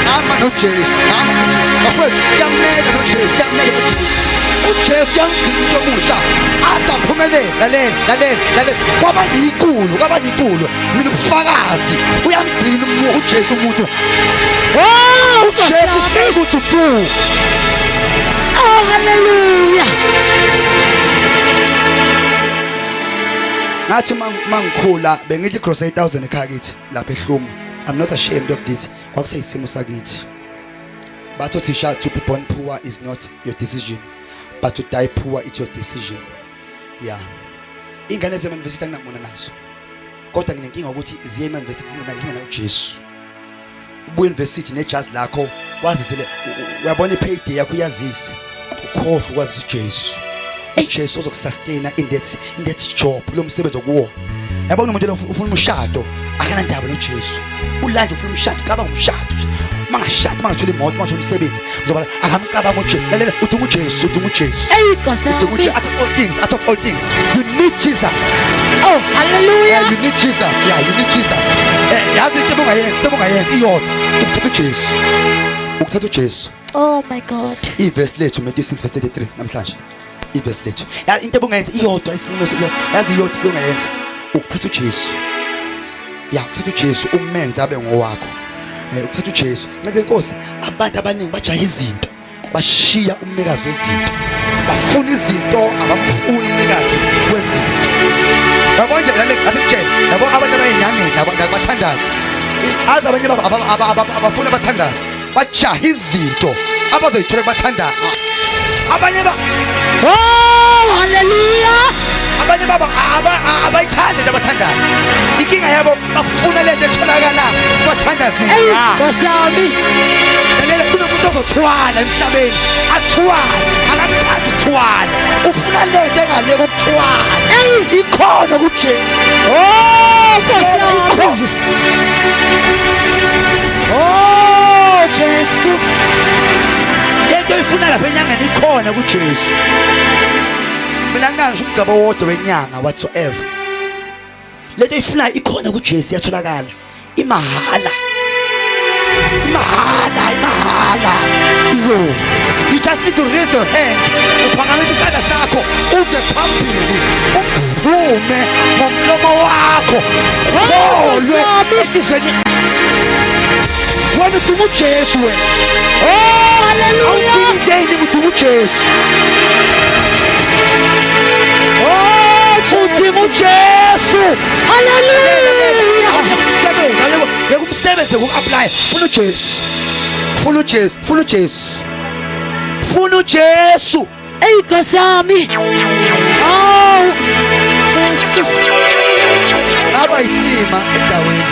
Hamba noJesu, hamba noJesu bafowethu, siyamela noJesu, siyamela noJesu. UJesu yangigcina umuntu omusha azaphumelela. Lalela, lalela, lalela, kwaba yiculo, kwaba yiculo mina ubufakazi. Uyamgcina uJesu umuntu. Oh Nkosi uJesu yami. ufika ukuthi do. Oh hallelujah. Ngathi mangikhula bengithi gross 8000 ekhaya kithi lapha eHluma. I'm not ashamed of this, kwakuseyisimo sakithi. Bathi othisha, to be born poor is not your decision, but to die poor is your decision. Yeah, ingane zema-university anginamona nazo, kodwa nginenkinga ukuthi ziye ema-university zingena uJesu. Ubuye university nejazi lakho wazisele, uyabona i-payday yakho uyazise, ukhohlwe ukwazisa uJesu, uJesu ozokusustaina in that job, kulo msebenzi okuwona. Yabona umuntu lo ufuna umshado akanandaba noJesu, ulanje ufuna umshado, cabanga umshado nje, mangashadi mangathola imoto mangathola umsebenzi ngizoba akamcabanga uJesu. Lalela, udinga uJesu, udinga uJesu. Ey Nkosi Udinga yami. uJesu. Out of all things, out of all things, you need Jesus. Oh hallelujah. Yeah, you need Jesus. Yeah, you need Jesus. Yazi into obungayenza, into obungayenza iyodwa, ukuthatha uJesu, ukuthatha uJesu. Oh my God. Ivesi lethu Matthew 6 verse 33 namhlanje ivesi lethu. Ya, into obungayenza iyodwa, isinqumo yazi iyodwa into ongayenza ukuthatha uJesu. Ya, ukuthatha uJesu umenze abe ngowakho. Ukuthatha uJesu. Nceke inkosi, abantu abaningi bajaha izinto, bashiya umnikazi wezinto. Bafuna izinto, abamfuni umnikazi wezinto. Yabo nje lale athi kutshela, yabo abantu abayinyangeni nabathandazi, azi abanye babo abafuna abathandazi, bajaha izinto abazoyithola kubathandazi abanye ba Oh hallelujah. Abanye babo abayithandi into abathandazi. Inkinga yabo bafuna lento etholakala kubathandazi Ey ney'nyanga. Nkosi yami. Lalela, kunomuntu ozothwala emhlabeni athwale, akakuthandi ukuthwala, ufuna lento engale kokuthwala. Ikhona kuJesu. Oh Nkosi yami. Ikhona. Oh Jesu. Lento oyifuna lapha enyangeni ikhona kuJesu. Mina nginayo ngisho umgaba owodwa wenyanga whatsoever. Lento oyifunayo ikhona kuJesu, iyatholakala, imahhala. Mahala, mahala. Yo. You just need to raise your hand. Uphakamise isandla sakho uze phambili. Uphume ngomlomo wakho. Ukholwe enhliziyweni. Wena udinga uJesu wena. Oh, hallelujah. Awudingi into eyiningi, udinga uJesu. Oh, Udinga Jesu. uJesu. Hallelujah. Umsebenzi, ngeke umsebenzi uku-apply. Funa uJesu. Funa uJesu, funa uJesu. Funa uJesu. Ey Nkosi yami. Oh, Jesu. Ngaba isilima endaweni.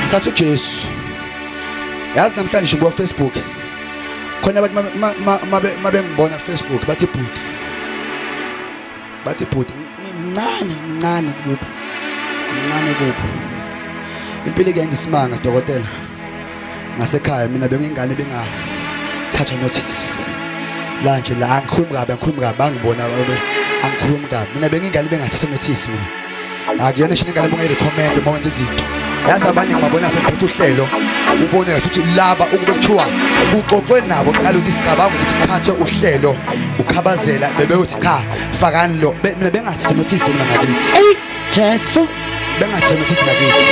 Ngithatha uJesu. Yazi namhlanje ngibuka Facebook. Khona abantu mabengibona Facebook bathi bhuti. Bathi bhuti mncane mncane kubo. Mncane kubo. Impilo kuyenza isimanga dokotela. Ngasekhaya mina bengingane bengathathwa notice. La nje la angikhulumi kabi, angikhulumi kabi, bangibona angikhulumi kabi. Mina bengingane bengathathwa notice mina. Akuyona ngisho ingane bongayirecommend uma wenza izinto. Yazi abanye ngibabona sebephethe uhlelo, ubone kahle ukuthi laba ukube kuthiwa kuxoxwe nabo kuqala ukuthi sicabanga ukuthi kuphathwe uhlelo ukhabazela bebeyothi cha fakani lo. Mina bengathatha notice mina ngakithi. Ey Jesu. Bengathatha notice ngakithi.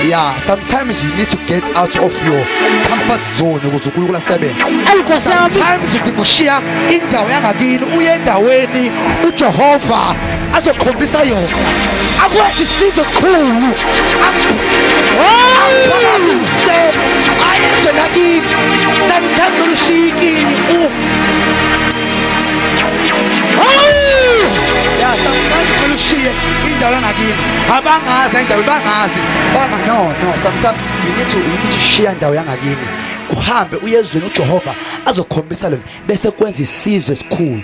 Yeah, sometimes you need to get out of your comfort zone ukuze uNkulunkulu asebenze. Ey Nkosi yami. Sometimes udinga ukushiya indawo yangakini uye endaweni uJehova azokhombisa yona. Akwenze isizwe esikhulu. Akuphakamise ayezwe lakini. Sometimes kumele ushiye ikini u Yeah, sometimes kumele ushiye indawo yangakini. Abangazi indawo bangazi. Banga no no sometimes you need to shiya indawo yangakini. Uhambe uye ezweni uJehova azokhombisa lona bese kwenza isizwe esikhulu.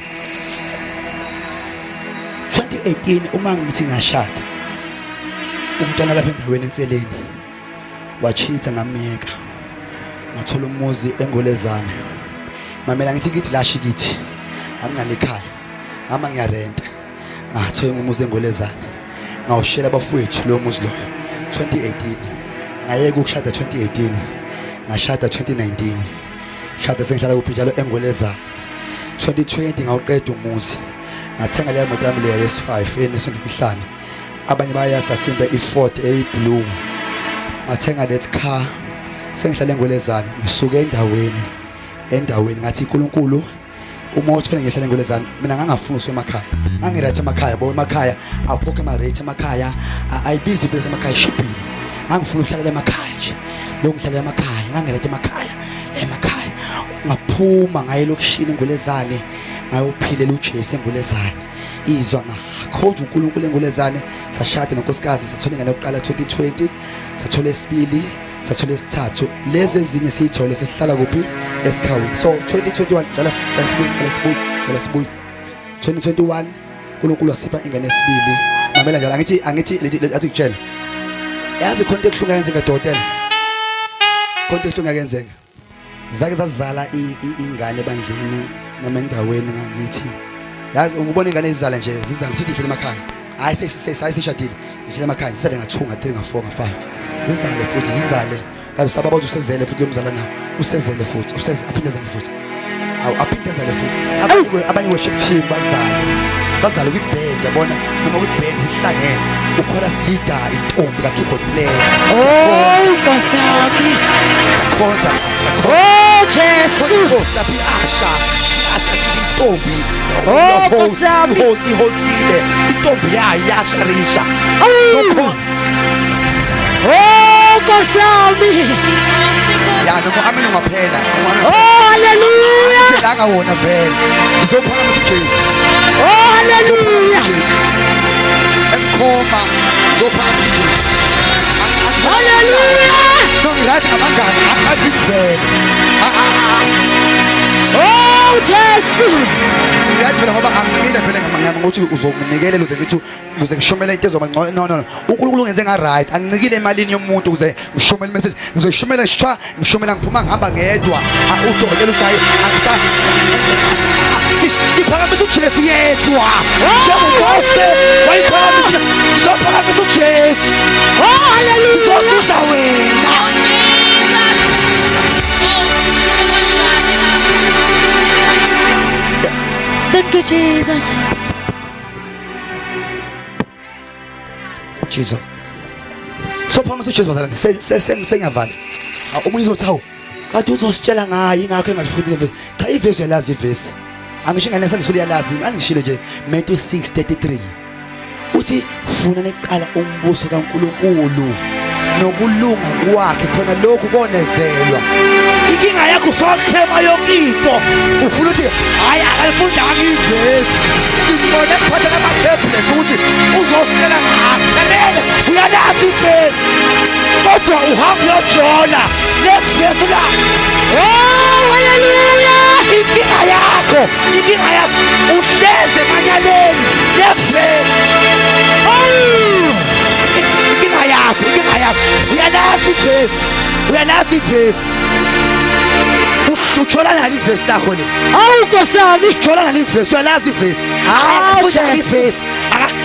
2018 uma ngithi ngiyashada, umntwana lapha endaweni enseleni wachitha, ngamyeka, ngathola umuzi engolezane. Mamela, ngithi kithi la shikithi anginalekhaya, ngama ngiyarenta, ngathola umuzi engolezane, ngawushela abafowethu lo muzi loyo. 2018 ngayeka ukushada, 2018 ngashada, 2019 shada, sengihlala kuphi njalo engolezane. 2020 ngawuqeda umuzi, ngathenga leya moto yami leya S5 enesonemihlane, abanye bayadla simbe i-Ford eyi-blue. Ngathenga that car, sengihlala engolezane. Ngisuke endaweni ngathi uNkulunkulu uma uthi fanele ngihlale engolezane, mina ngangafuni usuke emakhaya, ngangiright emakhaya bo, emakhaya awukhokhe ama rate emakhaya, ayibizi impilo emakhaya, ishibhile. Ngangifuna ukuhlala emakhaya nje lo, ngihlala emakhaya, ngangiright emakhaya emakhaya. Ngaphuma ngaye elokishini engolezane, ngayophilela uJesu engolezane, izwa ngakhonza uNkulunkulu engolezane. Sashada nonkosikazi, sathola ingane yokuqala 2020, sathola esibili, sathola esithathu, lezi ezinye siyithole sesihlala kuphi esikhawini. So 2021, cela cela sibuye, cela sibuye, cela sibuye. 2021 uNkulunkulu wasipha ingane esibili. Mamela njalo, angithi athi ngitshela, yazi khona into ebuhlungu ayenzeka dokotela, khona into ebuhlungu ayenzeka. Zake zazala ingane ebandleni noma endaweni ngakithi, yazi ukubona ingane izala nje, zizale sithi ihlele emakhaya, hayi sesishadile, zihlele emakhaya, zizale nga-2, nga-3, nga-4, nga-5, zizale futhi zizale kanti usaba ukuthi usezele futhi yomzala nawo usezele futhi useze, aphinde azale futhi, awu aphinde azale futhi. Abanye worship team bazale kwi-band, yabona, noma kwi-band ihlangene, u-chorus leader intombi ka-keyboard player. Oh, Nkosi yami. Khonza. Oh, Jesu. Lapha i-usher intombi. Oh, Nkosi yami. I-host ihostile, intombi yayo iyasharisha. Oh, Oh, Nkosi yami. Ya, noma amini ungaphela. Oh, hallelujah. Langa wona vele ngizophakamisa uJesu. Oh, hallelujah. Jesu emkhoma, ngizophakamisa uJesu. Hallelujah. No, ngiright ngabangani, akhathi vele. Oh, Jesu. Ngiright vele ngoba angimile vele ngokuthi uzonginikelela uze ngithi ukuze ngishomele into ezoba ngcono. No, no, no, uNkulunkulu ngenze nga right, angincikile emalini yomuntu ukuze ngishomele message, ngizoyishomela shwa, ngishomela ngiphuma ngihamba ngedwa. Udokotela uthi hayi, angisa siphakamisa uJesu yedwa njengoMose wayiphakamisa, sizophakamisa uJesu. Oh, hallelujah. Sizosiza wena. Jesus. Jesus. So phambi uJesu bazalwane sengiyavala. Omunye uzothi hawu kade uzositshela ngaye ingakho engalifundile ivesi. Cha ivesi uyalazi ivesi. Angisho ingane yaseNdisulu iyalazi, angishilo nje Matthew 6:33. Uthi funa niqala umbuso kaNkuluNkulu nokulunga kwakhe khona lokhu konezelwa. Inkinga yakho usothema yonke into. Ufuna ukuthi hayi akalifundanga ivesi. Simbone kuphatha ama-tablet ukuthi uzositshela ngakho. Lalela uyalazi ivesi. Kodwa uhamba uyojola levesi la. Oh, hallelujah. Inkinga yakho, inkinga yakho uhleze emanyaleni levesi. Inkinga yakho, inkinga yakho uyalazi ivesi. Uyalazi ivesi. Uthola nalo ivesi lakho le. Awu Nkosi yami. Thola nalo ivesi, uyalazi ivesi. Ah, Akafundanga Jesu. ivesi.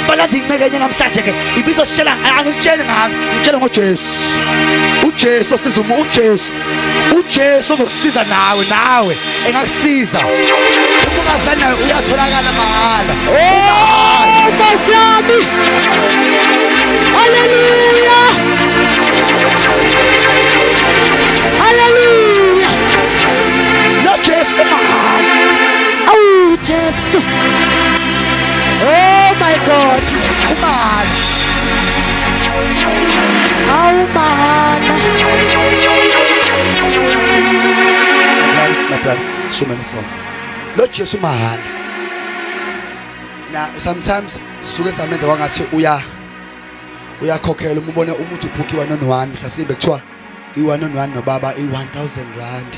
Balanda inceku enye namhlanje ke. Ibizositshela angitsheli ngami, ngitshela ngoJesu. uJesu osiza uJesu. uJesu uzokusiza nawe nawe engakusiza. Uma ungazani naye uyatholakala mahhala. Oh, Nkosi yami. Hallelujah. Hallelujah. Lo Jesu umahhala. Awu Jesu. Oh my God. Umahhala. Awu mahala. My brother, sishumene sonke. Lo Jesu mahhala. Na sometimes suke samenza kwangathi uya uyakhokhela uma ubone umuntu ubhukhi 1 on 1 mhlasimbe kuthiwa i1 on 1 nobaba i1000 rand.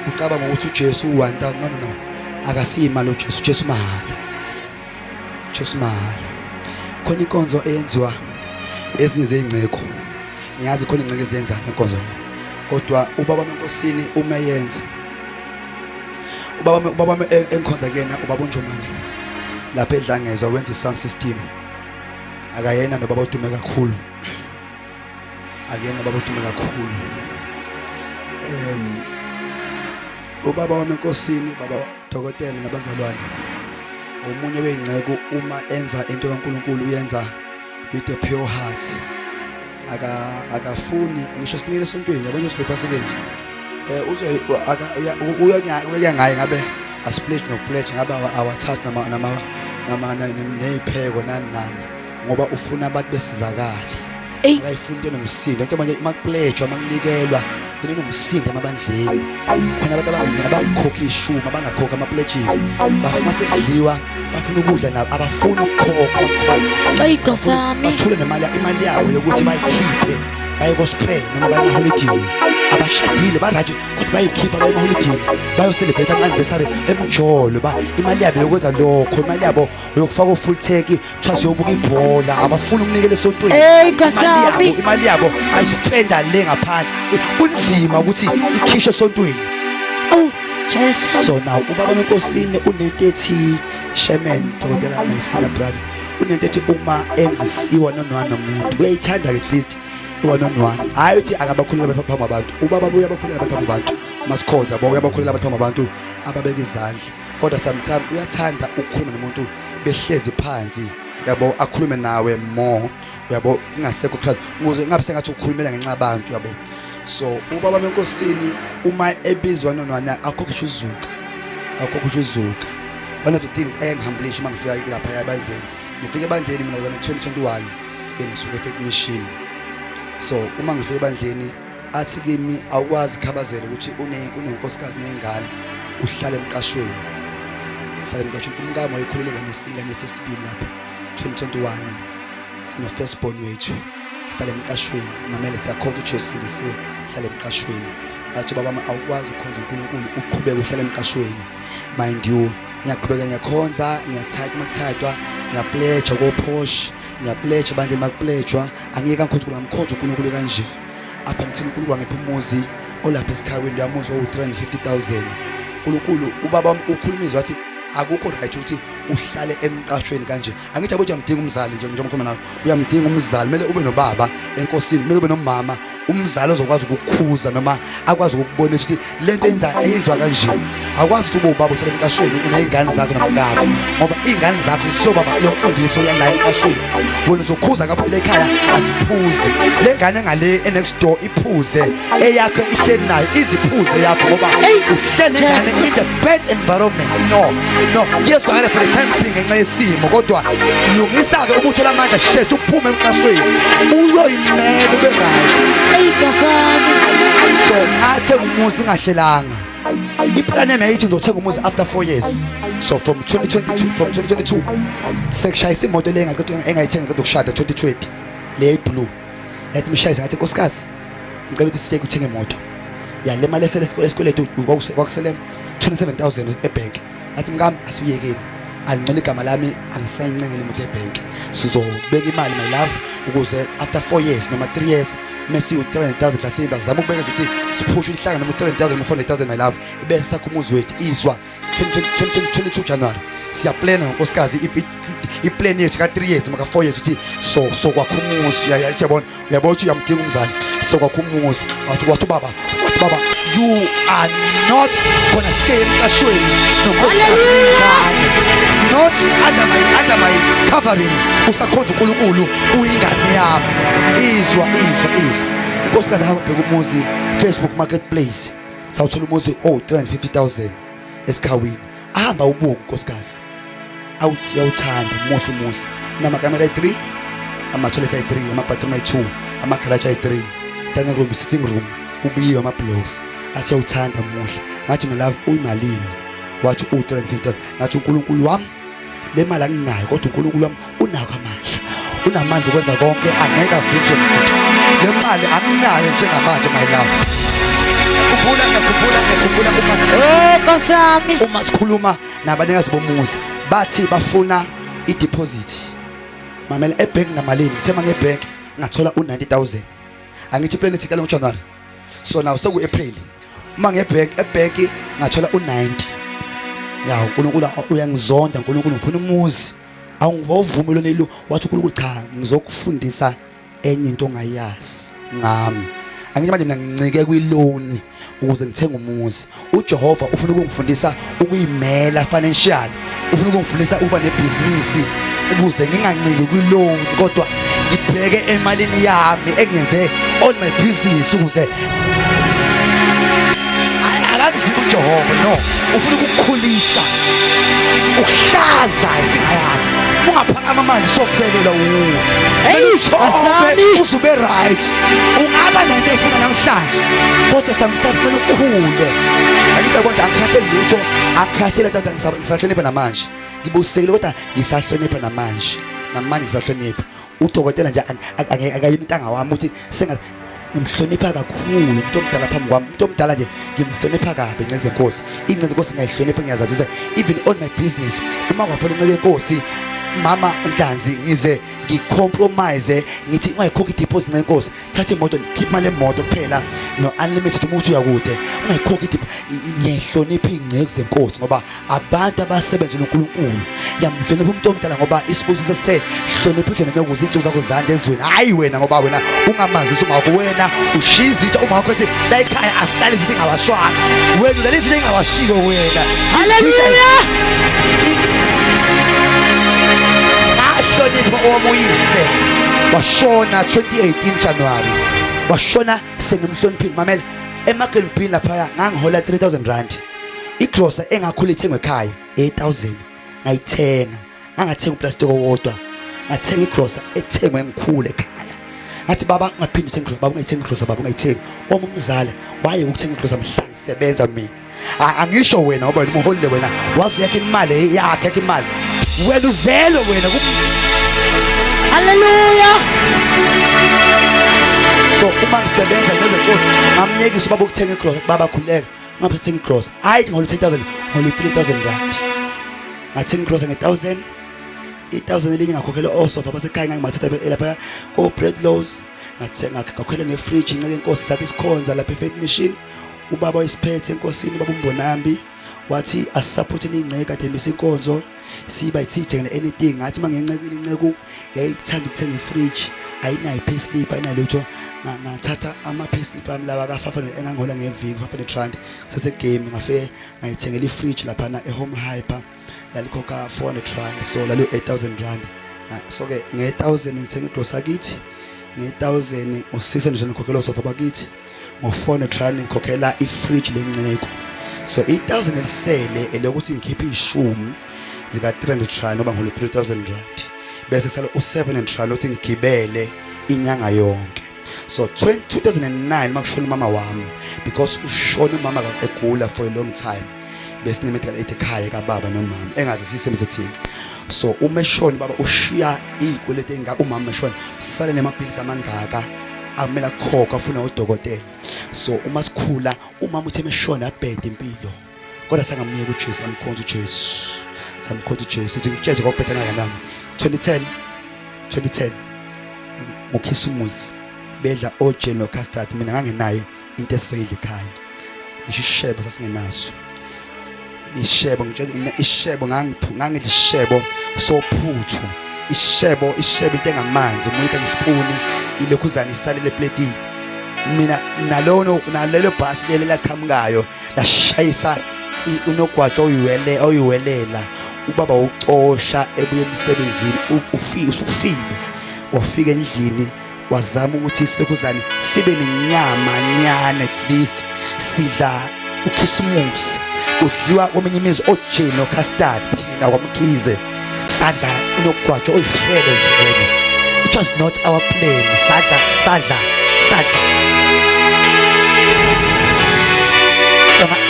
Ucabanga ukuthi uJesu u1000 no no no. Akasiyimali uJesu, uJesu mahhala. Jesu mahhala. Khona inkonzo eyenziwa ezinye zeyingceko. Ngiyazi khona ingceke ezenzayo inkonzo le. Kodwa ubaba wenkosini uma eyenza ubaba ubaba engikhonza kuyena ubaba uNjomane lapha edlangezwa wenza i-sound system akayena nobaba odume kakhulu akuyena ubaba odume kakhulu ubaba wami enkosini baba dokotela nabazalwane omunye weyingceku uma enza into kaNkuluNkulu uyenza with a pure heart aka akafuni ngisho sinikele esontweni yabona usibephasikeni nje eh uzo aka uya ngaye ngabe asipledge no pledge ngabe awathathi nama nama nama nezipheko nani nani ngoba ufuna abantu besizakale akayifuni into enomsindo into manje uma kupledge uma kunikelwa into enomsindo emabandleni khona abantu abangakhokhi ishumi abangakhokhi ama pledges bafuna sekudliwa bafuna ukudla nabo abafuni ukukhokha Eyi Nkosi yami. bathule nemali imali yabo yokuthi bayikhiphe baye kospare noma baye emaholidini abashadile ba-right kodwa bayikhipha baye emaholidini bayocelebrate ama-anniversary emjolo ba imali yabo yokwenza lokho imali yabo yokufaka o-full tank kuthiwa siyobuka ibhola abafuni ukunikela esontweni Eyi, Nkosi Imali yabo- yami. imali yabo bayispenda le ngaphandle kunzima ukuthi ikhishwe esontweni Oh Jesu. so now ubaba wenkosini unento ethi shemen dokotela my senior brother unento ethi uma enza i-one on one nomuntu uyayithanda at least i-one on one hhayi uthi akabakhulela abantu phambi kwabantu ubaba uyabakhulela abantu phambi kwabantu masikhonza bo uyabakhulela abantu phambi kwabantu ababeka izandla kodwa sometimes uyathanda ukukhuluma nomuntu behlezi phansi yabo akhulume nawe more uyabo kungasekho crowd ukuze ngabe sengathi ukhulumela ngenxa yabantu yabo so ubaba benkosini uma ebizwa nonwana akhokhe uzuka akhokhe uzuka one of the things eyangihambulisha uma ngifika lapha ebandleni ngifike ebandleni mina ngozana 2021 bengisuka eFaith Mission so uma ngifika ebandleni athi kimi awukwazi khabazela ukuthi une unenkosikazi nezingane uhlale emqashweni uhlale emqashweni umkami wayekhulele ingane ingane yesibili lapho 2021 sino first born wethu sihlale emqashweni mamele siyakhonza uJesu sindisiwe sihlale emqashweni athi baba awukwazi ukukhonza uNkulunkulu uqhubeke uhlale emqashweni mind you ngiyaqhubeka ngiyakhonza ngiyathatha makuthathwa ngiyapledge ko-posh ngiyapledge bandleni makupledgwa angiyeke angikhonza uNkulunkulu ngamkhonza uNkulunkulu kanje apha ngithini uNkulunkulu wangipha umuzi olapha esikhawini uyamuzi owu-350 000 uNkulunkulu ubaba wami ukhuluma izwi wathi akukho right ukuthi uhlale emqashweni kanje angithi yabo uyamdinga umzali nje njengoba ngikhuluma nawe uyamdinga umzali kumele ube nobaba enkosini kumele ube nomama Umzali ozokwazi ukukhuza noma akwazi ukukubonisa ukuthi lento yenza yenziwa kanje. Akwazi ukuthi ube ubaba uhlale emqashweni uney'ngane zakho nomkakho ngoba iy'ngane zakho zizobaba le mfundiso yala emqashweni. Wena uzokhuza ngapho le ekhaya asiphuzi. Le ngane ngale e-next door iphuze eyakho ihleli nayo iziphuze yakho ngoba uhleli ingane in the bad environment. No, no, kuyezwakala for the time being ngenxa yesimo kodwa lungisa-ke uma uthola amandla sheshe uphume emqashweni uyoyimela ube right. So athenga umuzi ingahlelanga iplan yami yayithi ngizothenga umuzi after 4 years so from 2022 from 2022 sekushayisa imoto le engaqeda engayithenga ngiqeda ukushada 2020 le blue yathi mshayisa ngathi nkosikazi ngicela ukuthi siyeke uthenga imoto ya le mali esele esikweletu kwakusele 27000 ebhenki ngathi mkami asiyekeni alincela igama lami angisayincengeli imoto ebhenki sizobeka imali my love ukuze after 4 years noma 3 years mesi u-300000 mhlasimba sizama ukubeka nje ukuthi siphushe ihlangane noma u-3000 noma 400000 my love ibese sakho umuzi wethu izwa 2022 January siyaplana nonkosikazi iplan yethu ka-3 years noma ka-4 years ukuthi so sokwakha umuzi uyabona uyabona ukuthi uyamdinga umzali sokwakha umuzi wathi wathi ubaba wathi baba you are not gonna stay emqashweni nonkosikazi not under my covering usakhonza uNkulunkulu uyingane yami izwa izwa izwa unkosikazi hamba bheka umuzi Facebook marketplace sawuthola umuzi oh 350000 esikhawini ahamba ubuku nkosikazi awuthi uyawuthanda muhle umuzi unamakamera ayi-3 ama-toilet ayi-3 ama-bathroom ayi-2 amagaraji ayi-3 dining room sitting room ubiyiwe ama-blocks athi uyawuthanda muhle ngathi my love uyimalini wathi u-350 ngathi unkulunkulu wami le mali anginayo kodwa uNkulunkulu wami unakho amandla unamandla ukwenza konke angeke avinjwe muntu le mali anginayo njengamanje my love ngiyakhumbula ngiyakhumbula ngiyakhumbula uma Oh Nkosi yami. uma sikhuluma nabanikazi bomuzi bathi bafuna i-deposit mamela ebhenki namalini ngithe uma ngebhenki ngathola u-90000 angithi iplane ithi iqala ngojanuwari so now seku-april uma ngebhenki ebhenki ngathola u-90 ya unkulunkulu uyangizonda unkulunkulu ngifuna umuzi awuvumi lona ilu wathi unkulunkulu cha ngizokufundisa enye into ongayazi ngami angithi manje mina ngincike kwi-loan ukuze ngithenge umuzi uJehova ufuna ukungifundisa ukuyimela financial ufuna ukungifundisa ukuba nebhizinisi ukuze nginganciki kwi-loan kodwa ngibheke emalini yami engenze on my business ukuze akazifuni uJehova no ufuna ukukukhulisa ukuhlaza inkinga yakhe ungaphakama manje sofelela wuwe Hey, uzube right ungaba nento efuna namhlanje kodwa sometimes kumele ukhule angithi kodwa angikhahleli lutho angikhahleli kodwa ngisahlonipha namanje ngibusekile kodwa ngisahlonipha namanje namanje ngisahlonipha udokotela nje akayini intanga wami ukuthi senga ngimhlonipha kakhulu umuntu omdala phambi kwami umuntu omdala nje ngimhlonipha kabi ncenze nkosi incenze nkosi ngiyayihlonipha ngiyazazisa even on my business uma kwafona inceke nkosi mama Nhlanzi ngize ngicompromise ngithi ungayikhokhi ideposit ncenkosi thatha imoto khipha imali emoto kuphela no unlimited uma uthi uyakude ungayikhokhi idip ngiyayihlonipha iy'nceku zenkosi ngoba abantu abasebenzela uNkulunkulu ngiyamhlonipha umuntu omdala ngoba isibusiso se hlonipha indlela nyokuze insuku zakho zande ezweni hayi wena ngoba wena ungamazisi umakho wena ushiya izinto umakho ethi la ekhaya asihlale izinto engawashwanga wena udlala izinto engawashilo wena Haleluya ngahlonipha owamuyise washona 2018 January washona sengimhloniphile mamela emagelbini laphaya ngangihola 3000 rand igrosa engakhula ithengwe ekhaya 8000 ngayithenga ngangathenga uplastic owodwa ngathenga igrosa ethengwe ngikhule ekhaya ngathi baba ungaphinde uthenge igrosa baba ungayithengi igrosa baba ungayithengi wami umzala waye ukuthenga igrosa mhla ngisebenza mina angisho wena ngoba wena umuholile wena wazi yakhe imali yakhe yakhe imali wena uzelwe wena Haleluya so uma ngisebenza ngezenkosi ngamyekisa ubaba ukuthenga igrosa baba khuleka ngapha uthenga igrosa hayi ngiholo 10000 ngiholo 3000 rand ngathenga igrosa nge-1000 i-1000 elinye ngakhokhela osofa basekhaya ngangibathatha lapha ko-bread loaves ngathenga ngakhokhela nefridge inceke inkosi sathi sikhonza lapha e-faith mission ubaba wayesiphethe enkosini ubaba umbonambi wathi asisaphotheni ingceke kade emisa inkonzo siba siyithengele anything ngathi uma ngencekwini inceku yayithanda ukuthenga ifridge Ayinayo i-payslip, ayinalutho. Ngathatha ama-payslip ami lawa ka-500 engangihola ngeviki, 500 rand sesegame, ngafike ngayithengela i-fridge laphana e-Home Hyper, lalikhokha 400 rand, so laliyo 8000 rand. So-ke nge-1000 ngithenga igrosa kithi, nge-1000 u-600 rand ngikhokhela osofa bakithi, ngo-400 rand ngikhokhela i-fridge lenceku. So i-1000 elisele elokuthi ngikhiphe ishumi zika-300 rand ngoba ngihole 3000 rand, bese sala u-700 rand ukuthi ngigibele inyanga yonke. So 2009 makushona umama wami, because ushona umama egula for a long time, besine-medical aid ekhaya kababa nomama engaze siyisebenze thina. So uma eshona baba ushiya iy'kweletu ey'ngaka, umama eshona sale namaphilisi amangaka akumele akhokhe, afuna udokotela. So uma sikhula umama uthe meshona abhede impilo, kodwa sangamnika uJesu, samkhonza uJesu, samkhonza uJesu. Ithi ngikutshele kwakubheda kangakanani. 2010 2010 ngokhisimusi bedla oje no custard, mina ngangenayo into esizoyidla ekhaya, ngisho isishebo sasingenaso isishebo. Ngitshela isishebo, ngangidla isishebo sophuthu, isishebo, isishebo into engamanzi, umuyika ngesipuni, ilokhuzana isalele epletini. Mina nalono nalelo bhasi leli laqhamukayo lashayisa unogwaja oyiwele oyiwelela ubaba ucosha ebuye emsebenzini, ufike usufile, wafika endlini wazama ukuthi silokhuzane sibe nenyama nyana, at least sidla ukhisimusi kudliwa kweminye imizi ojeni nocustard, thina kwaMkhize sadla unogwajo oyifele vele. It was not our plan. Sadla, sadla, sadla,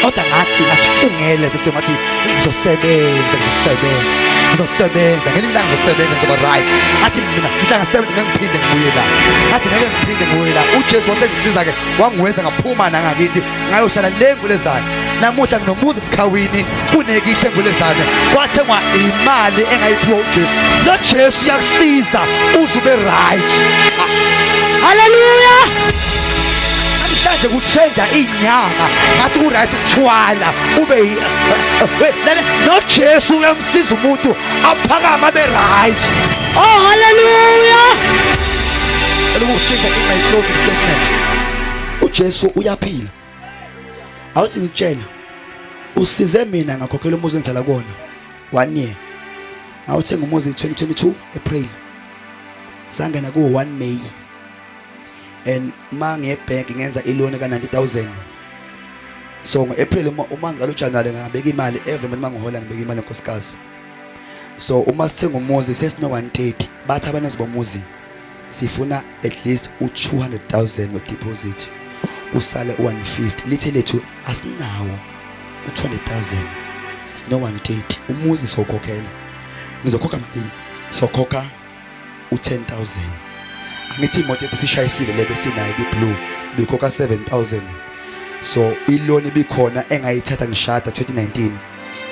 kodwa ngathi ngasifungele sesengathi ngizosebenza, ngizosebenza, ngizosebenza ngelinye ilanga, ngizosebenza, ngizoba right. Ngathi mina mhla ngasebenza ngeke ngiphinde ngibuye la, ngathi ngeke ngiphinde ngibuye la. UJesu wasengisiza-ke, wangiwenza ngaphuma nangakithi, ngayohlala le Ngulezane. Namuhla nginomuzi esikhawini kunekithi eNgulezane, kwathengwa imali engayiphiwa uJesu. Lo Jesu uyakusiza uze ube right. Haleluya. Namhlanje kutrenda inyanga, ngathi ku-right ukuthwala ube no Jesu uyamsiza umuntu aphakame abe right. Oh haleluya. Ukusiza in my closing statement, uJesu uyaphila. Awuthi ngikutshela, usize mina ngakhokhela umuzi engihlala kuwona one year. Ngawuthenga umuzi 2022 April, sangena kuwo 1 May, and ma ngiye bank ngenza iloan ka 90000. So ngo-April uma ngicala uJanuary ngabeka imali every month, mangihola ngibeka imali enkosikazi. So uma sithenga umuzi sesino 130, bathi abanezi bomuzi sifuna at least u-200,000 we-deposit, kusale u-150. Lithe lethu asinawo u-200,000, sino 130, umuzi sowukhokhela, nizokhokha malini? Sokhokha u-10,000. Angithi imoto ethi sishayisile le besinayo bi-blue bikhokha 7,000, so iloan ibikhona engayithatha ngishada 2019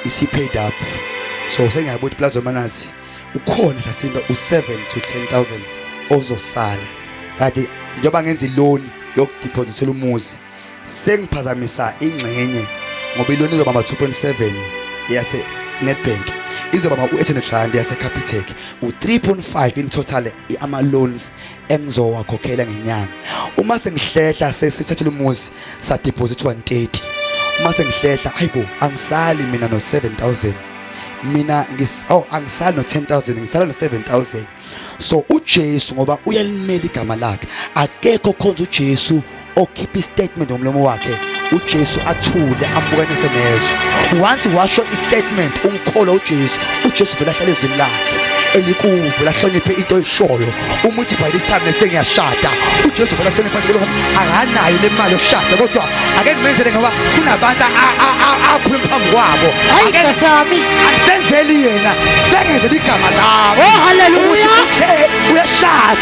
isi-paid up. So sengiyabuthi Plaza Manazi ukhona hlasimbe u-7 to 10,000 ozosala, kade njengoba ngenza iloan yokudeposithela umuzi, sengiphazamisa ingxenye ngoba iloan izoba ma-2.7 yase Nedbank, izoba ma-u-800 rand yase Capitec, u-3.5 in total ama-loans engizowakhokhela ngenyanga. Uma sengihlehla, sesithathile umuzi, sadeposit 130, uma sengihlehla, hayibo, angisali mina no 7000, mina ngis oh angisali no 10000, ngisala no 7000. So uJesu ngoba uyalimela igama lakhe, akekho khonza uJesu okhipha istatement ngomlomo wakhe uJesu athule ambukanise nezwe. Once washo istatement ungikholwa uJesu, uJesu vele ahlale ezwini lakhe elikuwe, lahloniphe into oyishoyo. Uma uthi by this time next ngiyashada, uJesu vele ahloniphe athi akanayo le mali yokushada, kodwa ake ngimenzele ngoba kunabantu akhuluma phambi kwabo. Hayi Nkosami. Akusenzeli yena, sengenzela igama lami. Oh haleluya. Ukuthi uthe uyashada,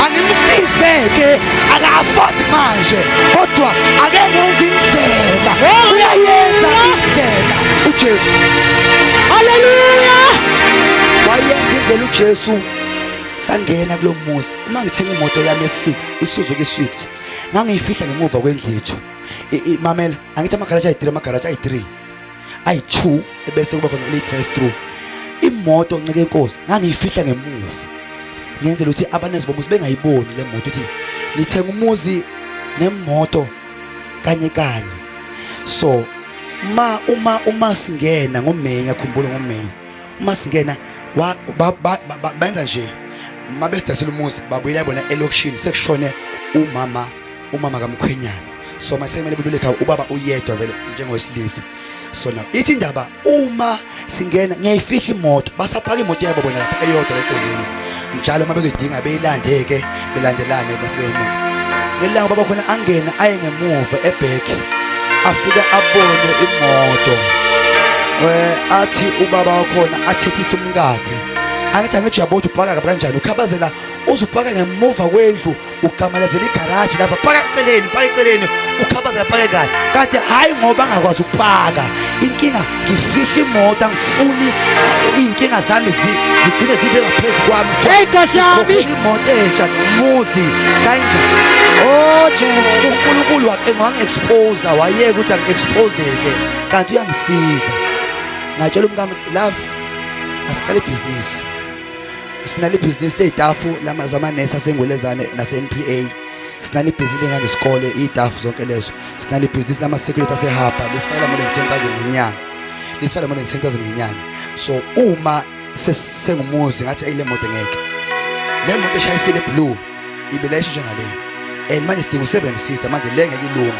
angimsize ke, aka-afford manje, kodwa ake ngenze indlela. Uyayenza indlela uJesu. Haleluya. Wayenza indlela uJesu, sangena kulo muzi. Uma ngithenga imoto yami ye-6, iSuzuki Swift, ngangiyifihla ngemuva kwendlu. Mamela, angithi amagaraji ayi-3, amagaraji ayi-3, ayi-2, ebese kuba khona le drive through. Imoto nceke enkosi ngangiyifihla ngemuva. Ngenzela ukuthi abanezi bomuzi bengayiboni le moto, ukuthi nithenga umuzi nemoto kanye kanye. So ma uma uma singena ngoMay, ngiyakhumbula ngoMay uma singena wa benza nje uma besidayisela umuzi, babuyela bona elokishini, sekushone umama kamkhwenyana. So mase kumele bebuyele ekhaya, ubaba uyedwa vele njengowesilisa. So now ithi indaba, uma singena ngiyayifihla imoto, basapaka imoto yabo bona lapha eyodwa lecekeni njalo, uma bezoyidinga beyilandeke, belandelane bese beyomuka. Ngelanga baba khona angena aye ngemuva eback, afike abone imoto, athi ubaba wakhona athethise umkakhe, angithi uyabona ukuthi upaka kabi kanjani, ukhabazela uzupaka ngemuva kwendlu, ucamalazela igaraji lapha, paka eceleni, paka eceleni, ukhabazela, pake kahle. Kanti hhayi ngoba angakwazi ukupaka, inkinga ngifihla imoto, angifuni iy'nkinga zami zigcine zibe ngaphezu kwami. Hey Nkosi yami. Ngikhokhela imoto entsha nomuzi kanjani. Oh Jesu. uNkulunkulu wangi-expose, wayeka ukuthi angi-expose-ke, kanti uyangisiza. Ngatshela umkami ukuthi, love, asiqale ibhizinisi. Sinale ibhizinisi ley'tafu zamanesi asengwelezane nase-NPA, sinale ibhizinisi ley'ngane zesikole, iy'tafu zonke lezo. Sinale ibhizinisi lama-security asehaba, lisifakela more than 10,000 ngenyanga, lisifakela more than 10,000 ngenyanga. So uma sengumuzi, ngathi eyi, le moto ngeke, le moto eshayisile blue ibeleshe njengale, and manje sidinga u-seven seater, manje le ngeke ilunge.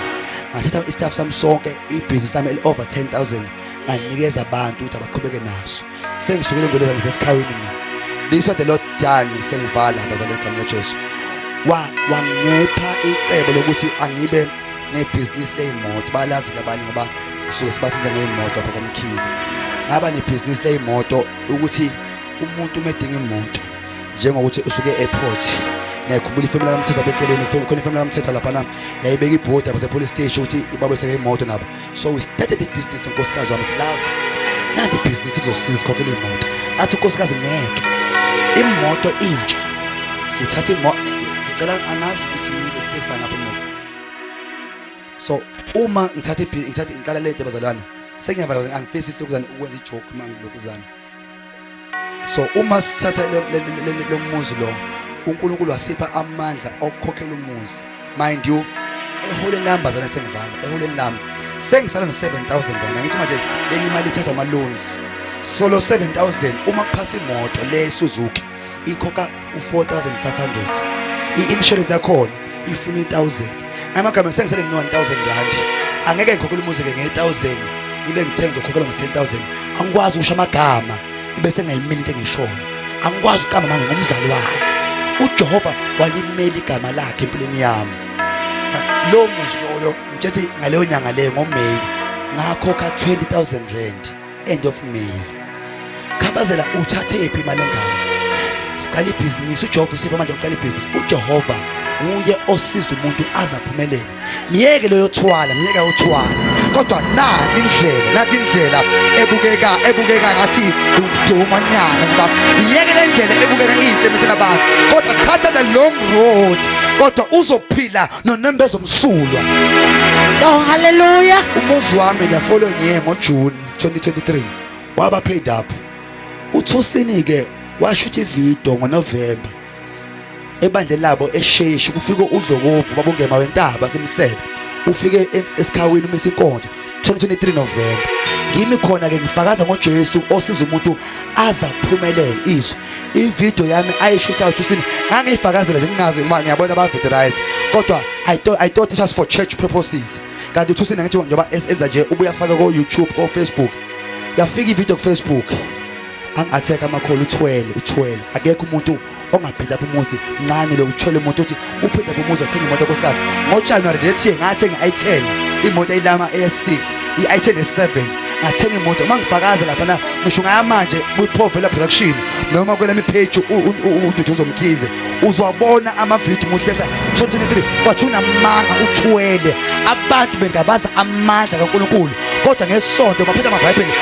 Ngathatha istaff sami sonke, ibhizinisi lami eli-over 10,000, nganikeza abantu ukuthi abaqhubeke naso. Sengisukele ngoleza ngisesikhaweni mina. This what the Lord done. Sengivala, bazalwane, egameni laJesu. Wangipha icebo lokuthi angibe nebhizinisi ley'moto. Balazi ke abanye ngoba kusuke sibasiza ngey'moto apha kwaMkhize. Ngaba nebhizinisi ley'moto ukuthi umuntu uma edinga imoto, njengokuthi usuke e-airport, ngiyakhumbula ifemeli kaMthetho apha eceleni, khona ifemeli kaMthetho laphana yayibeka ibhodi apha police station ukuthi ibabese ngey'moto nabo. So we started the business nonkosikazi wami, ukuthi love, nanti ibhizinisi kuzosiza sikhokhele imoto. Athi unkosikazi, ngeke, imoto intsha uthatha imoto, ngicela, angazi ukuthi yini esihlekisa ngapha emuva. So uma ngithatha ngithatha ngiqala lento, bazalwane, sengiyavala, angifisi silokuzana ukwenza ijoke uma ngilokuzana. So uma sithatha lo muzi lo, uNkulunkulu wasipha amandla okukhokhela umuzi. Mind you, eholeni lami, bazalwane, sengivala, eholeni lami sengisala no-7000 rand. Angithi manje lenye imali ithathwa ama-loans. So lo 7000, uma kuphasa imoto le Suzuki ikhokha u-4500, i-insurance yakhona ifuna i-1000, amagama sengisele no-1000 rand. Angeke ngikhokhele umuzi-ke nge-1000, ngibe ngithe ngizokhokhela ngo-10,000. Angikwazi ukusho amagama bese ngayimela into engishoyo, angikwazi ukuqamba manje ngomzalwane. UJehova walimela igama lakhe empilweni yami. Lo muzi loyo, ngitshethi ngaleyo nyanga leyo ngoMay ngakhokha 20,000 rand, end of May. Khabazela, uthathe iphi imali engaka? Siqala ibhizinisi, uJehova usipha amandla okuqala ibhizinisi. UJehova uye osiza umuntu aze aphumelele. Miyeke leyo thwala, miyeke uthwala, kodwa nathi indlela, nathi indlela ebukeka ngathi udumanyana, ngoba miyeke le ndlela ebukeka inhle emehlweni abantu, kodwa thatha the long road, kodwa uzophila nonembeza omsulwa. Oh hallelujah. Umuzi wami the following year ngoJune 2023 waba paid up. Uthusini ke washutha ivideo ngoNovember ebandleni labo esheshi, kufike uDlokovu babungema wentaba semsebe, ufike esikhawini umisa inkonzo 2023 November. Ngimi khona ke ngifakaza ngoJesu osiza umuntu azaphumelele izwi. Ivideo yami ayishutha uthusini, ngangiyifakazela nje ngingazi uma ngiyabona abaviderize, kodwa I thought it was for church purposes. Kanti uthusini, ngithi njengoba enza nje, ubuya afaka ko YouTube, ko Facebook. Yafika ivideo ku Facebook, angi-attack amakhulu, uthwele, uthwele, akekho umuntu ongaphinda apha umuzi mncane lo, uthwele umuntu uthi uphinda apha umuzi, wathenga imoto nkosikazi. NgoJanuary that year ngathenga i-10, imoto eyilama AS6, i-i10 S7. Ngathenga imoto uma ngifakaza lapha na, ngisho ngaya manje kwi-Povela Production noma kwelami page uDuduzo Mkhize, uzwabona amavidiyo muhlehla 2023. Kwathi unamanga, uthwele, abantu bengabaza amandla kaNkulunkulu, kodwa ngesonto baphethe amabhayibheli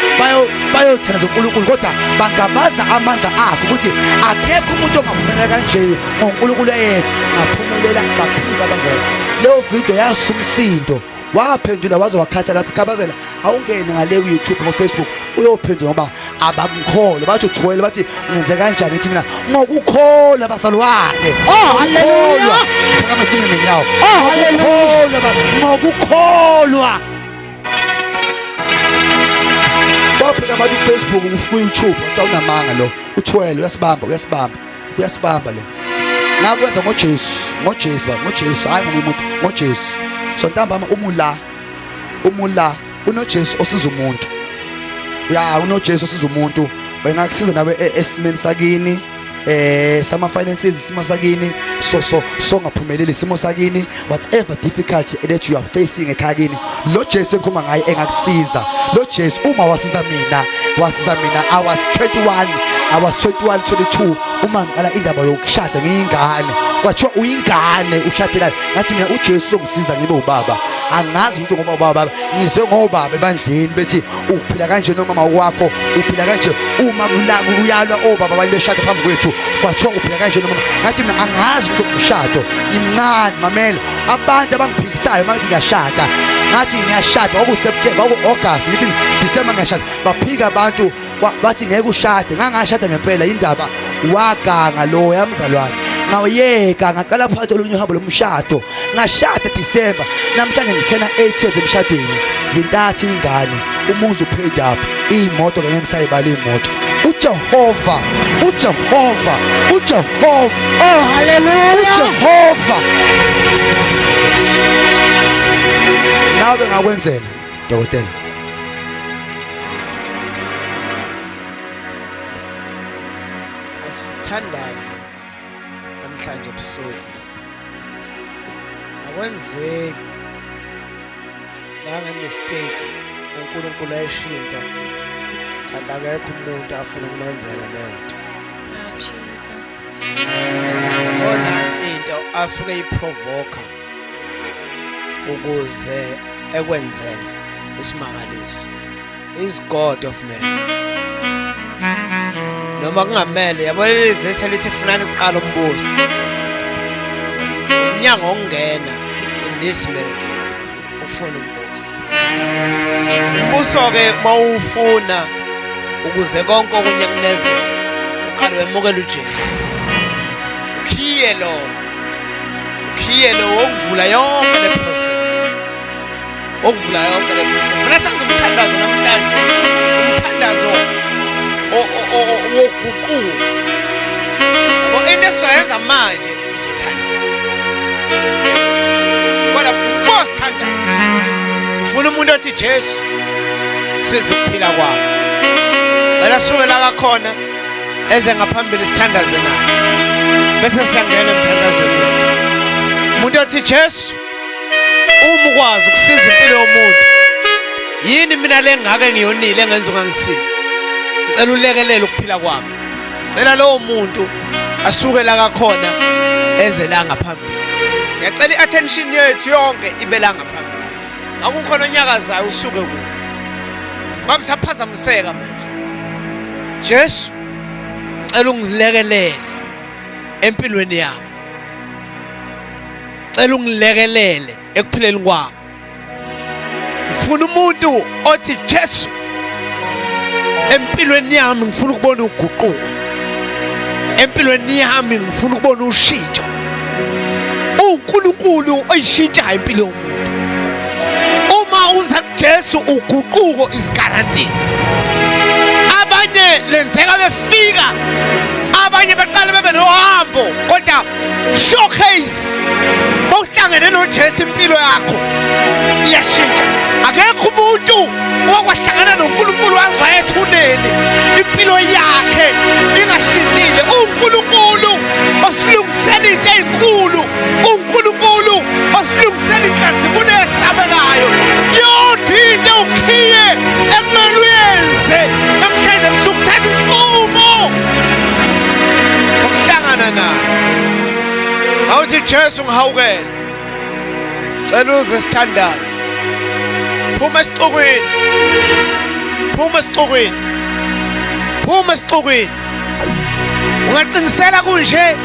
bayothandaza uNkulunkulu, kodwa bangabaza amandla akhe ukuthi akekho umuntu ongaphumelela kanje ngoNkulunkulu eyedwa. Ngaphumelela kakhulu abazali. Leyo video yasumsindo. Waphendula waze wakhathala wathi Khabazela awungene ngale ku YouTube ngo Facebook uyophendula ngoba abangikholwa bathi uthwele bathi ngenze kanjani ethi mina ngokukholwa bazalwane. Oh haleluya. Phakama sime ngenyawo. Oh haleluya. Ngokukholwa. Baphika abantu ku Facebook ku YouTube uthi awunamanga lo uthwele uyasibamba uyasibamba uyasibamba lo ngakwenza ngoJesu ngoJesu baba ngoJesu hayi ngomunye umuntu ngoJesu so ntambama umula umula unoJesu osiza umuntu ya unoJesu osiza umuntu bengakusiza nawe e, esimeni sakini eh sama finances isimo sakini so so so ngaphumeleli isimo sakini whatever difficulty that you are facing ekhaya kini lo Jesu engikhuluma ngaye engakusiza lo Jesu uma wasiza mina wasiza mina I was 21 I was 21 22 uma ngiqala indaba yokushada ngiyingane kwathiwa uyingane ushadelani ngathi mina uJesu uzongisiza ngibe ubaba angazi ukuthi ngoba ubaba ngizwe ngobaba ebandleni bethi uphila kanje nomama wakho uphila kanje uma kuyalwa obaba abanye beshada phambi kwethu kwathiwa uphila kanje nomama ngathi mina angazi ukuthi umshado ngimncane mamela abantu abangiphikisayo uma ngithi ngiyashada ngathi ngiyashada kwaku-september kwaku-august ngithi disemba ngiyashada baphika abantu bathi ngeke ushade ngangashada ngempela indaba waganga lo yamzalwane ngawuyeka ngaqala phakathi olunye uhambo lomshado ngashada December namhlanje ngithena 8 years emshadweni zintathu ingane umuzi upaid up imoto ngeke ngisayibala imoto uJehova uJehova uJehova oh haleluya uJehova nawe ngakwenzela dokotela Asithandaze namhlanje ebusuku. Akwenzeki nange mistake uNkulunkulu ayishintsha kanti akekho umuntu afuna ukumenzela leyo nto. Oh Jesus. Khona into asuke iprovoka ukuze ekwenzele isimangaliso. Is God of miracles. Noma kungamele yabo leli verse elithi funani kuqala umbuso. Umnyango wokungena in these miracles ukufuna umbuso. Umbuso ke mawufuna ukuze konke okunye kunezele uqale wemukela uJesu. Ukhiye lo. Ukhiye lo wokuvula yonke le process. Okuvula yonke le process. Funa senze umthandazo namhlanje. Umthandazo woguquko. Yabo into esizoyenza manje sizothandaza. Kodwa before sithandaza, ufuna umuntu othi Jesu siza ukuphila kwami. Cela suke la kakhona eze ngaphambili sithandaze naye. Bese siyangena emthandazweni wethu. Umuntu othi Jesu uma ukwazi ukusiza impilo yomuntu yini mina lengake ngiyonile engenza ungangisizi ngicela ulekelele ukuphila kwami cela lowo muntu asuke la kakhona eze la ngaphambili ngiyacela i-attention yethu yonke ibe la ngaphambili akukhona onyakazayo usuke kuwo ngoba saphazamiseka manje Jesu cela ungilekelele empilweni yami cela ungilekelele ekuphileni kwami ngifuna umuntu othi Jesu empilweni yami ngifuna ukubona uguquko empilweni yami ngifuna ukubona ushintsho uNkulunkulu oyishintshayo impilo yomuntu uma uza kuJesu uguquko is guaranteed abanye lenzeka befika abanye baqale bebe nohambo kodwa showcase bawuhlangene noJesu impilo yakho iyashintsha akekho umuntu owakwahlangana noNkulunkulu wazwa ethuneni impilo yakhe ingashintshile uNkulunkulu osilungisela into ezinkulu uNkulunkulu osilungisela inkazimulo esabekayo yodwa into ukhiye ekumele uyenze namhlanje sukuthatha isinqumo sokuhlangana naye awuthi Jesu ngihawukele cela uze sithandaze phuma esixukwini phuma esixukwini phuma esixukwini Ungaqinisela kunje?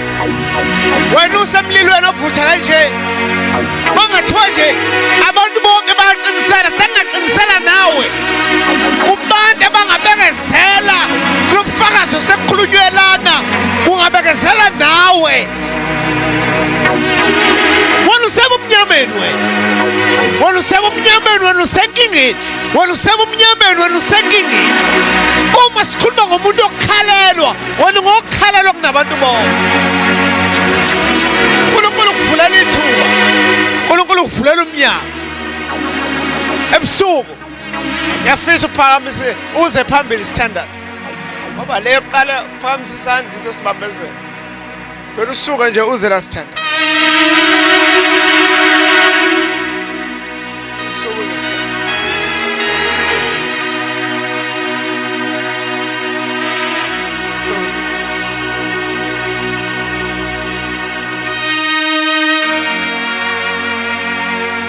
Wena usemlilweni ovutha kanje. Bangathiwa nje abantu bonke bayaqinisela, sengaqinisela nawe. Kubantu abangabekezela kulobufakazi osekukhulunywe lana, kungabekezela nawe. Wena usebumnyameni wena. Wena usebumnyameni wena usenkingeni. Wena usebumnyameni wena usenkingeni. Uma sikhuluma ngomuntu okhalelwa, wena ngokhalelwa kunabantu bonke. uNkulunkulu ukuvulela ithuba. uNkulunkulu ukuvulela umnyango. Ebusuku ngiyafisa uphakamise uze phambili sithandaze. Ngoba leyo kuqala uphakamisa isandla izosibambezela. Phela usuka nje uze la sithandaze. Usuka uze sithandaze. Usuka uze sithandaze.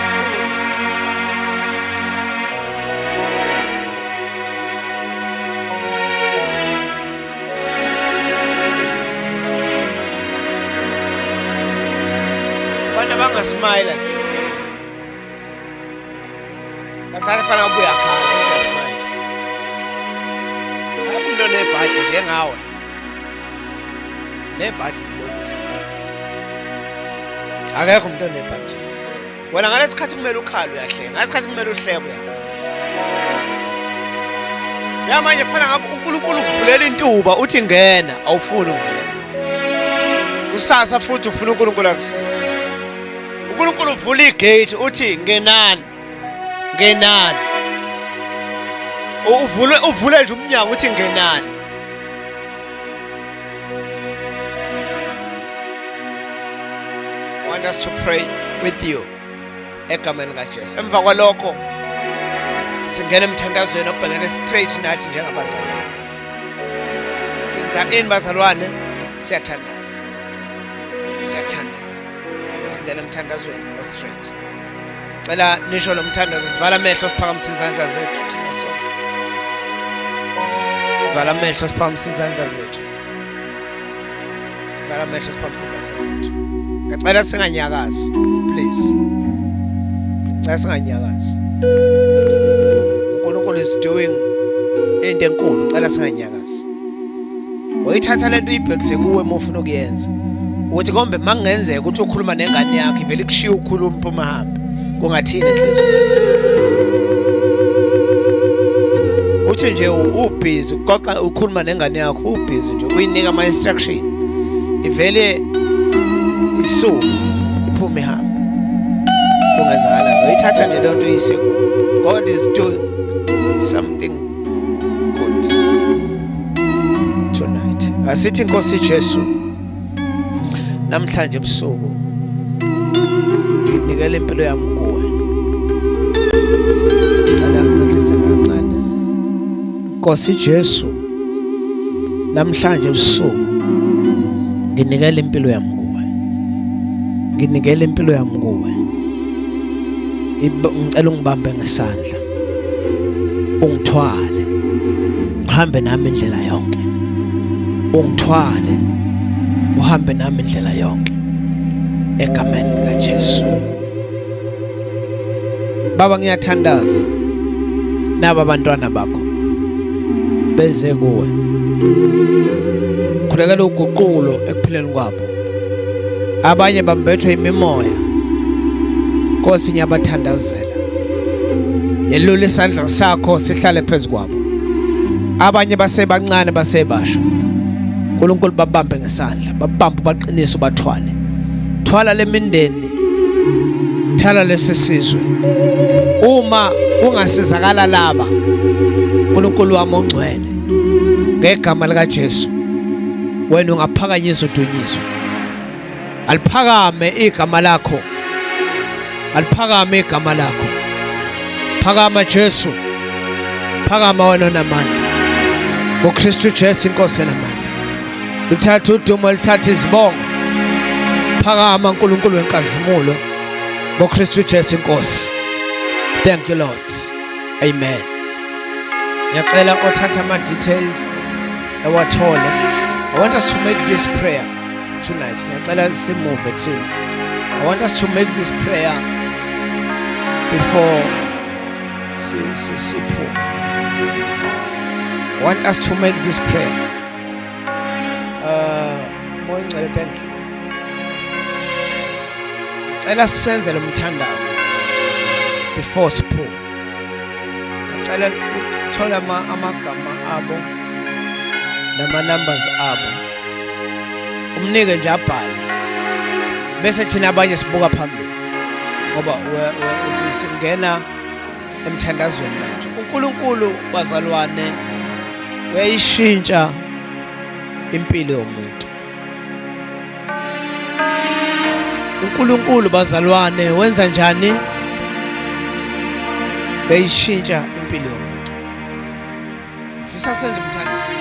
Usuka uze sithandaze. Abantu abangasmayila nje. Kahlale fana ngabe uyakhala uthi uyasmayila. Hayi umuntu onebhadi njengawe. Nebhadi lilokisi. Akekho umuntu onebhadi. Wena ngalesikhathi kumele ukhale uyahleka, ngalesikhathi kumele uhleke uyakhala. Yamanje fana ngabe uNkulunkulu ukuvulela intuba uthi ngena, awufuni ukungena. Kusasa futhi ufuna uNkulunkulu akusize. uNkulunkulu uvula igate uthi ngenani. Ngenani. Uvule uvule nje umnyango uthi ngenani. Want us to pray with you egameni likaJesu. Emva kwalokho singena emthandazweni obhekene straight nathi njengabazalwane. Senza ini bazalwane? Siyathandaza. Siyathandaza. Singena emthandazweni o straight. Cela nisho lo mthandazo sivala amehlo siphakamisa izandla zethu thina sonke. Sivala amehlo siphakamisa izandla zethu. Vala amehlo siphakamisa izandla zethu. Ngicela singanyakazi please. Ngicela singanyakazi. uNkulunkulu is doing into enkulu, ngicela singanyakazi. Uyithatha lento uyibhekise kuwe uma ufuna ukuyenza. Ukuthi kombe makungenzeka ukuthi ukhuluma nengane yakho ivele ikushiye ukhuluma phuma hambe. Kungathini enhliziyweni? Uthi nje ubhizi uxoxa ukhuluma nengane yakho ubhizi nje uyinika ama instruction. Ivele isuke iphume ihambe. Kungenzakala uyithatha nje leyo nto uyise kuwe. God is doing something good tonight. Asithi Nkosi Jesu namhlanje ebusuku nginikela impilo yami kuwe. Ngicela ngehlise kancane. Nkosi Jesu namhlanje ebusuku nginikela impilo yami kuwe. Nginikela impilo yami kuwe. Ngicela ungibambe ngesandla. Ungithwale. Uhambe nami indlela yonke. Ungithwale. Uhambe nami indlela yonke. Egameni likaJesu. Baba ngiyathandaza. Naba abantwana bakho beze kuwe. Khulekela uguqulo ekuphileni kwabo. Abanye bambethwe imimoya. Nkosi ngiyabathandazela. Yelula isandla sakho sihlale phezu kwabo. Abanye basebancane basebasha. uNkulunkulu babambe ngesandla, babambe baqinise ubathwale. Thwala lemindeni. Thwala lesi sizwe. Uma kungasizakala laba uNkulunkulu wami ongcwele ngegama lika Jesu wena ungaphakanyiswa udunyiswe. Aliphakame igama lakho. Aliphakame igama lakho. Phakama Jesu. Phakama wena onamandla. NgoKristu Jesu inkosi enamandla. Luthatha udumo luthatha izibongo. Phakama uNkulunkulu wenkazimulo. NgoKristu Jesu inkosi. Thank you Lord. Amen. Ngiyacela othatha ama details ewathole. I want us to make this prayer tonight. Ngiyacela simove thina. I want us to make this prayer before siphume. I want us to make this prayer. Moya Ngcwele, thank you. Cela senze lo mthandazo before siphume. Ngicela uthola amagama abo nama numbers abo. Umnike nje abhale. Bese thina abanye sibuka phambili. Ngoba singena emthandazweni manje. uNkulunkulu bazalwane uyayishintsha impilo yomuntu. uNkulunkulu bazalwane wenza njani? Beyishintsha impilo yomuntu. Ngifisa senze umthandazo.